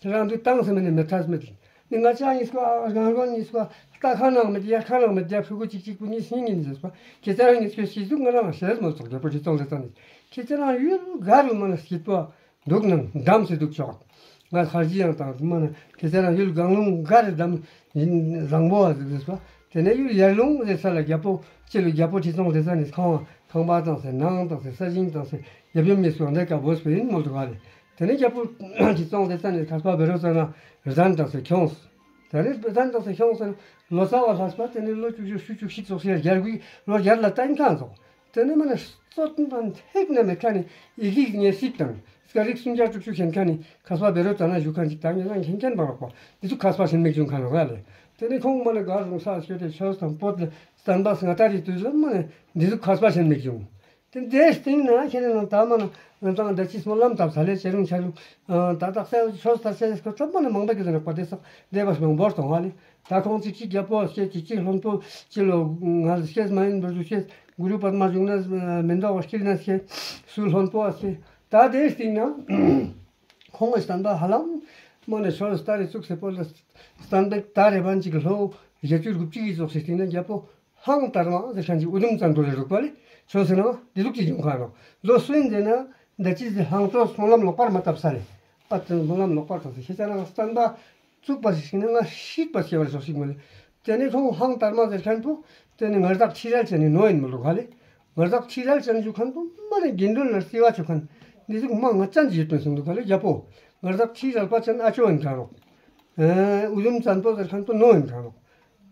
ཁྱེད་རང་འདི་བཏང་ཟེར་མི་ནས་མི་ཐར་མི་ལ། ནི་ང་ཅག་གཉིས་ཀ་རང་རང་གཉིས་ཀ་ལྟ་ཁ་ནང་མི་བསྡད་ཁ་ནང་མི་བསྡད་ཕྲུ་གུ་གཅིག་གཅིག་པུ་གཉིས་སྙིང་ཡིན་ཟེར་པ། ཁྱེད་ཅག་རང་གཉིས་ཀའི་སྐྱིད་སྡུག་ང་རང་ཤེས་མ་ཚོགས་རྒྱལ་པོ་ཁྲི་སྲོང་ལྡེ་བཙན་ནི། ཁྱེད་ཅག་རང་ཡུལ་ག་རུ་མ་ན་སྐྱིད་པོ་འདུག་ནང་འདམ་སེ་འདུག་ཆོག་ང་ཁར་ཇི་ཡང་དང་མ་ན་ཁྱེད་ཅག་རང་ཡུལ་གང་རུང་ག་རེ་འདམ་ཡིན་བཟང་པོ་བ་ཟེར་ཟེར་པ། དེ་ནས་ཡུལ་ཡར་ལུང་ཟེར་ས་ལ་རྒྱལ་པོ་སྤྱི་ལོ་རྒྱལ་པོ་ཁྲི་སྲོང་ལྡེ་བཙན་ནི་ཁང་བ་ཁང་པ་དང་སེ་ནང་དང་སེ་ས་ཞིང་དང་སེ་ཡབ་ཡུམ་མི་སོགས་འདི་ཀ་བོས་པ་ཡིན་མོལ་དུ་ག་རེ། དེ་ནས་རྒྱལ་པོ་ཁྲི་སྲོང་ལྡེ་བཙན་ནི་མཁས་པ་བེ་རོ་ཙ་ན་རི་དན་དང་སེ་ཁྱོངས། ད་རེས་བོད་དོན་དང་སེ་ཤོང་ཟེར་ལོ་ཙཱ་བ་ལྷག་པ་དེ་ནི་ལོ་བཅུ་བཞི་བཅུ་གཅིག་སོགས་སེ་རྒྱལ་པོའི་ལོ་རྒྱལ་ལ་བསྟན་མཁན་ཚོ། དེ་ནི་མ་ནི་རྩོད་པ་ཐེག་ན་མེད་མཁན་ནི་ཡིག་རིགས་ཉེར་གཅིག་དང་སྐད་རིགས་སུམ་བརྒྱ་དྲུག་ཅུ་མཁྱེན་མཁན་ནི་མཁས་པ་བེ་རོ་ཙ་ན་བཞུགས་མཁན་ཅིག་དང་ཉེ་རང་མཁྱེན་མཁན་པ་རོགས་པ་འདི་ཚོ་མཁས་པ་ཞན་མེད་བྱུང་མཁན་རོགས་ལ་ལས། དེ་ནི་ཁོང་མ་ནི་གར་རུང་ས་སྐྱོད་དེ་ཆོས་དང་བོད་ལ་བསྟན་པ་སྔ་དར་རི་དུས་ལ་མ་ནི་འདི་ཚོ་མཁས་པ་ཞན་མེད་བྱུང་། དེ་འདྲའི་སྟེང་ན་ཁྱེད་རང་ད་མ་ན་ང་ཚང་ད་ཅི་སྨོན་ལམ་བཏབ་ས་ལས་བྱེད་རུང་ཆ་རུང་ད་དག་ས་ཆོས་ལྟར་བྱས་ཁོ་ཚང་མ་ནི་མང་པོ་གི་ཟེར་ནག་པ་དེ་སོགས་བདེ་བ་མང་པོར་གཏོང་བ་ལས་ད་ཁོང་ཚིག་གཅིག་རྒྱལ་པོ་སྐྱེས་ཅིག་གཅིག་བློན་པོ་ཅི་ལོ་ང་ལ་སྐྱེས་མ་ཡིན་པར་དུ་སྐྱེས་གུ་རུ་པདྨ་འབྱུང་གནས་མེ་ཏོག་དཀྱིལ་ན་སྐྱེས་སུ་བློན་པོ་སྐྱེས་ད་དེའི་སྟེང་ན་ཁོང་གི་བསྟན་པ་ཧ་ལམ་མ་ནི་ཆོས་ལྟར་རེ་བཙུགས་སེ་བོད་ལ་བསྟན་པའི་ད་རེ་བན་ཅིག་ལྷོ་བཞི་བཅུ་དགུ་བཅུ་ཡི་རྫོགས་སེ་སྟེང་ན་རྒྱལ་པོ། ཧང་དར་མ་ཟེར་མཁན་གྱི་ཨུ་དུམ་བཙན་པོ་ལས་རུག་པ་ལས་ཆོས་ཟེར་ན་འདི་ལུགས་ཀྱི་འབྱུང་ཁ་ནོ། ལོ་སུ་ཡིན་ཟེར་ན་འདི་ཅི་ཟེར་ཧང་ཀྲོ་སྨོན་ལམ་ལོག་པར་མ་བཏབ་ས་རེད། པ་ཏི་སྨོན་ལམ་ལོག་པར་བཏབ་ས་ཁྱེད་ཅག་རང་བསྟན་པ་བཙུགས་པ་ཞིག་ཤེས་ན་ང་ཤིག་པ་སྐྱེ་བར་ཤོག་ཤིག་མ་ལས། དེ་ནས་ཁོང་ཧང་དར་མ་ཟེར་མཁན་པོ་དེ་ནི་ངར་དག་ཁྲི་རལ་ཅན་ནི་ནོ་ཡིན་མི་ལུག་ཧ་ལས། ངར་དག་ཁྲི་རལ་ཅན་ཞུ་མཁན་པོ་མ་ནི་དགེ་འདུན་ལ་བརྩི་བ་ཆོག་མཁན་འདི་ཟུག་མ་ང་ཅན་གྱི་ཡོད་པའི་སོང་འདུག་ཧ་ལས་རྒྱལ་པོ། ངར་དག་ཁྲི་རལ་པ་ཅན་ཨ་ཅོ་ཡིན་མཁན་རོགས། ཨུ་དུམ་བཙན་པོ་ཟེར་མཁན་པོ་ནོ་ཡིན་མཁན་རོགས།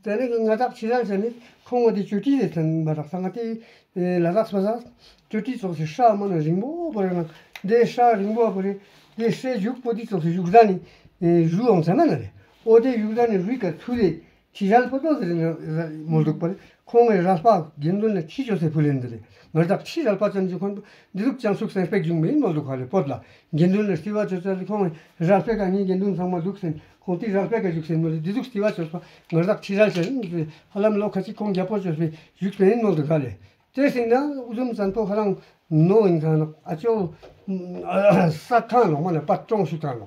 དེ་ནས་ང་དག་ཕྱི་རལ་ཟེར་ནས་ཁོང་ངོ་དེ་ཅོ་ཏི་རེད་ཟེར་མ་རག་ས་ང་དེ་ལ་དྭགས་སོ་ས་ཅོ་ཏི་ཙོགས་སེ་ཧྲ་མ་ན་རིང་པོ་བོ་རེད་ན་དེ་ཧྲ་རིང་པོ་བོ་རེད། དེ་ཧྲའི་བཞུགས་པོ་དེ་ཙོགས་སེ་བཞུགས་ཟ་ནི་བཞུགས་འོང་ཟེར་མ་ན་རེད། ཨོ་དེ་བཞུགས་ཟ་ནི་རུས་ཀ་ཐུ་རེད། ཕྱི་རལ་པོ་ཏོ་ཟེར་ནི་མོ་འདུག་པ་རེད། ཁོང་ངའི་རལ་པ་དགེ་འདུན་ལ་ཁྲི་ཅོ་སེ་ཕུལ་ལེན་འདི་རེད། ང་དག་ཁྲི་རལ་པ་ཅན་གྱི་ཁོང་འདི་ལུགས་ཅང་ཤུགས་སེང་སྤེག་བྱུང་མིན་མོ་འདུག་ག་ལེ་བོད་ལ་དགེ་འདུན་ལ་བརྩི་བ་ཅོ་ཅོ་ལ་ཁོང་ངའི་རལ་པའི་ཀ་ངའི་དགེ་འདུན་ཚང་མ་འདུག་སེ་ཁོང་དེ་རལ་པའི་ཀ་བཞུགས་སེ་མོ་ལེ་འདི་ལུགས་བརྩི་བ་ཅོ་ས་ང་དག་ཁྲི་རལ་ཅན་ཧ་ལམ་ལོ་ཁ་ཅིག་ཁོང་རྒྱལ་པོ་ཅོ་སེ་བཞུགས་པའི་མིན་མོ་འདུག་ག་ལེ། དེ་སྲིད་ན་ཨུ་དུམ་བཙན་པོ་ཁོ་རང་ནོ་ཡིན་ཁང་ནོ་ཨ་ཅོ་ས་ཐང་ལོ་མ་ནས་པ་ཀྲོང་ཤུ་ཐང་ལོ་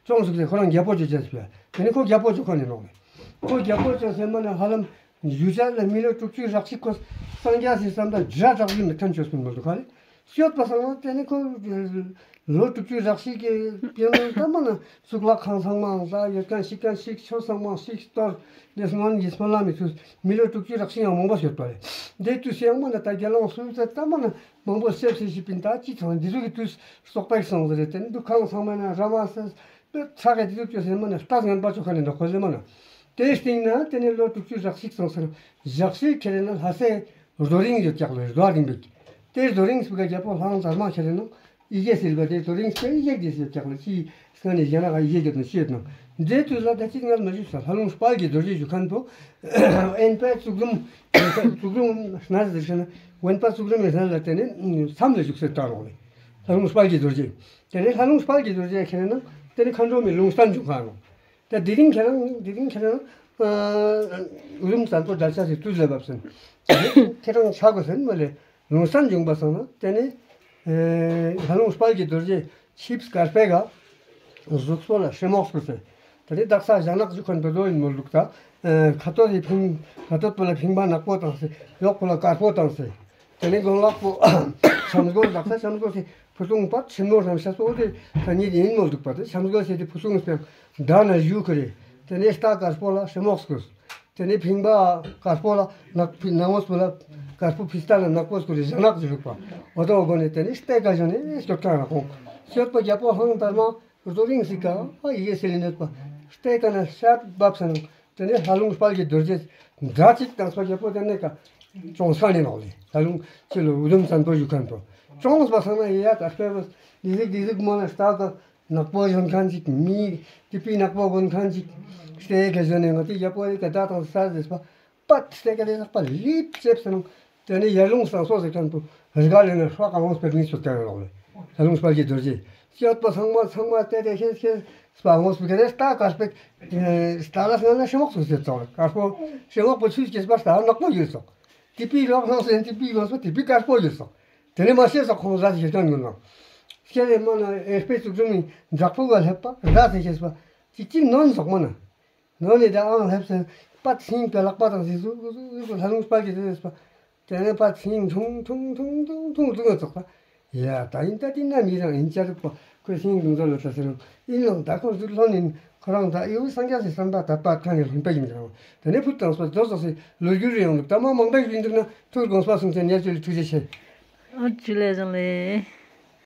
ཀྲོང་ཤུ་ལས་ཁོ་རང་རྒྱལ་པོ་ཅོ་ཅེས་པས་དེ་ནི་ཁོ་རྒྱལ་པོ་ཅོ་ཁོ་ནས་ནོ་ལེ། ཁོ་རྒྱལ་པོ་ཅོ་སེ་མ་ནས་ཧ་ལམ་ཡུལ་ཅན་ལ་མི་ལོ་དྲུག་ཅུ་རག་ཤི་ཁོ་སངས་རྒྱས་སི་བསམ་པ་ཇ་དྲག་ཡུལ་མི་ཐན་ཅོ་སུན་མ་འདུག་ག་ལེ། སྐྱོད་པ་སང་ན་དེ་ནི་ཁོ་ལོ་དྲུག་ཅུ་རག་ཤི་གི་དེ་ནི་ད་མ་ན་གཙུག་ལག་ཁང་ཚང་མའང་ས་ཡོད་མཁན་ཤི་མཁན་ཤིག་ཆོས་ཚང་མའང་ཤིག་གཏོར་དེ་སྔོན་གྱི་སྨོན་ལམ་མི་ཚུལ་མི་ལོ་དྲུག་ཅུ་རག་ཤི་ཡང་མང་པོ་ཤོད་པ་རེད། དེ་དུས་སུ་ཡང་མ་ན་ད་རྒྱལ་དབང་སུ་ཚ་ད་མ་ན་མང་པོ་སེབ་སེ་ཤི་པིན་ད་ཅི་ཚང་འདི་ཚོ་གི་དུས་སོག་པའི་སོང་ཟེར་རེད། དེ་ནི་འདུ་ཁང་ཚང་མ་ན་ར་མ་སེ་པེ་ཚ་ག་དེ་དུས་ཅོ་སེ་མ་ན་ལྟ་ངན་པ་ཅོ་ཁ་ནས་འདུག་ཁོ་ལེ་མ་ན། དེའི་སྟེང་ན་དེ་ནས་ལོ་དྲུག་ཅུ་རེ་གཅིག་སོང་ཟེར། ཞག་ཤས་ཁྱེར་ན་ལྷ་སའི་རྡོ་རིང་ཡོད་ཀྱག་ལོ། རྡོ་རིང་བེག། དེ་རྡོ་རིང་སྤུ་ག་རྒྱལ་པོ་ལྷ་དབང་དར་མ་ཁྱེར་ན་ཡི་གེ་ཟེར་བ་དེ་རྡོ་རིང་སྤུ་ག་ཡི་གེ་དེ་ཡོད་ཀྱག་ལོ། ཅི་སྔ་ནས་གཞན་ལ་ཡི་གེ་ཡོད་ནོ་ཤེས་ནོ། འདྲེ་དུས་ལ་ད་ཅི་ང་མ་ཞུས་ས། ལྷ་ལུང་དཔལ་གྱི་རྡོ་རྗེ་བཞུགས་མཁན་པོ། ཨེན་པའི་བཙུགས་རུམ། བཙུགས་རུམ་སྣ་ཟེར་ཤེ་ན། དབེན་པ་བཙུགས་རུམ་ཡོད་ས་ལ་དེ་ནས་མཚམས་ལ་བཞུགས་སེ་བཏང་རོགས་ལེ། ལྷ་ལུང་དཔལ་གྱི་རྡོ་རྗེ། དེ་ནས་ལྷ་ལུང་དཔལ་གྱི་རྡོ་རྗེ་ཁྱེར་ན་དེ་ནས་མཁའ་འགྲོ་མའི་ལུང་བསྟན་བྱུང་ཁ་ནོ། ད་དེ་རིང་ཁྱེད་རང་དེ་རིང་ཁྱེད་རང་ཨ་ཨུ་རུམ་བཙན་པོ་དགྲ་ཤ་ཞིག་དུས་ལ་བབས་ཟིན། ཁྱེད་རང་ཆག་དགོས་ཟིན་མ་ལས་ལུང་བསྟན་བྱུང་པ་སོང་ན་དེ་ནས་ཨ་ལྷ་ལུང་དཔལ་གྱི་རྡོ་རྗེ་ཆིབས་དཀར་པོའི་ག་གཟུགས་པོ་ལ་ཧྲེ་མོག་སྐུ་ཟེར། དེ་ནས་དག་ས་ཞྭ་ནག་བཞུགས་མཁན་པོ་ལོ་ཡིན་མོ་ལུག་ད། ཁ་ཐོད་དེ་ཕིང་ཁ་ཐོད་པོ་ལ་ཕིང་པ་ནག་པོ་བཏང་སེ། གཡོག་པོ་ལ་དཀར་པོ་བཏང་སེ། དེ་ནས་དགོན་ལག་པོ་བྱམས་སྒོར་དག་ས་བྱམས་སྒོར་སེ་ཕུ་ཐུང་པ་ཆེན་མོ་རང་ཤ་སོ་དེ་ཐ་སྙད་ཡིན་མོ་འདུག་པ་དེ་བྱམས་སྒོར་སེ་དེ་ཕུ་ཐུང་སྤེང་དགྲ་ན་བཞུགས་ཁི་རེད། དེ་ནས་རྟ་དཀར་པོ་ལ་ཧྲེ་མོག་སྐུ། དེ་ནས་ཕིང་པ་དཀར་པོ་ལ་ནག་ཕི་ནག་མོ་སྐུ་ལ་དཀར་པོ་ཕི་སྟ་ལ་ནག་པོ་སྐུ་རེད། ཞྭ་ནག་ཅིག་བཞུགས་པ་འོ་ཏོ་དགོན་ནས་དེ་ནས་རྟའི་ཀ་བཞོན་ནས་སྐྱོབ་ཐང་ལ་ཁོང་སྐྱོབ་པ་རྒྱལ་པོ་ཧང་དར་མ། རྡོ་རིང་ཞིག་ག་ཨ་ཡི་གེ་ཟེར་ནས་ནོད་པ། རྟའི་ཀ་ན་ཤར་བབས་སོང་། དེ་ནས་ལྷ་ལུང་དཔལ་གྱི་རྡོ་རྗེ་འདྲ་གཅིག་དང་སོ་རྒྱལ་པོ་དེ་ནས་ཀ་ཅུང་ས་ནས་ནོག་ལེ། ལྷ་ལུང་ཅི་ལོ་ཨུ་དུམ་བཙན་པོ་བཞུགས་མཁན་པོ་ཅུང་ས་སོང་ན་ཡ་ད་སྤེ་ར་ལི་ཟིག་ལི་ཟིག་མོ་ན་རྟ་དང་ནག་པོ་བཞོན་མཁན་ཅིག་མི་ཏི་པི་ནག་པོ་གོན་མཁན་ཅིག་རྟའི་ཀ་བཞོན་ནས་ང་ཏི་རྒྱལ་པོ་ཡི་ཀ་ད་དང་ས་ཟེར་པ། པད་སྟེ་ཀ་དེ་ལྷག་པ་ལིབ་ཅེབ་སེ་ནང་དེ་ནས་ཡར་ལུང་སང་སོ་ཟེར་མཁན་པོ་རི་ག་ལས་ནས་ཧྲ་ག་འོང་སྤེལ་མི་ཚོ་དེ་རེད་ལོག་ལེ། ལྷ་ལུང་དཔལ་གྱི་རྡོ་རྗེ་སྐྱོད་པ་ཚང་མ་ཚང་མ་དེ་དེ་ཤེས་ཤེས་སྤ་འོང་སྤེལ་ག་དེ་རྟ་དཀར་པོ་རྟ་ལ་སྔ་ན་ཧྲེ་མོག་ཚོ་ཟེར་ཙོག་ལེ། དཀར་པོ་ཧྲེ་མོག་པོ་ཚུལ་སྐྱེས་པ་རྟ་ནག་པོ་ཡོད་ཙོག་ཏི་པི་ལོག་ལྷང་སེ་ཏི་པི་གོན་སོ་ཏི་པི་དཀར་པོ་ཡོད་ཙོག་དེ་ནས་མ་ཤེས་ཙོག་ཁོང་ཟ་ཞེ་ཅང་ཡོད་ནོ། ཤེས་རེ་མ་ན་ཨེ་སྤེ་ཙུག་ཙུག་ནི་འཛག་པོ་ག་ལྷེབ་པ་རྟ་ཟེར་ཤེས་པ་ཅིག་ཅིག་ནོན་ཙོག་མ་ན། ནང་ནས་ད་ཨང་ལྷབ་སེ་པད་སིང་གི་ལག་པ་དང་སིང་སུ་སུ་སུ་ལྷ་ལུང་དཔལ་གྱི་དེ་རེད་པ། དེ་ནས་པད་སིང་ཐུང་ཐུང་ཐུང་ཐུང་ཐུང་ཐུང་ཙོག་པ། ཡ་ད་ཡིན་ད་དེ་ན་མི་རང་ཡིན་ཅ་རུག་པ་ཁོས་སིང་དུང་ཙོག་ལ་ད་ཟེར་རང་ཡིན་ནང་ད་ཁོ་ཟུར་ལྷོ་ནས་ཁོ་རང་ད་ཨེ་བུ་སངས་རྒྱས་སི་བསམ་པ་དད་པ་ཐང་ནས་ལྷུན་པ་ཡིན་རང་དེ་ནས་ཕུད་དང་སོ་རྫོ་ཙོག་སེ་ལོ་རྒྱུས་རེ་ཡོང་འདུག་ད་མ་མང་པོ་ཞིག་འདུག་ན་ཐུར་དགོངས་པ་སུང་ཅན་ཡ་ཅོ་ལི་ཐུགས་རྗེ་ཆེ། ཨ་ཅི་ལེ་ཟང་ལེ།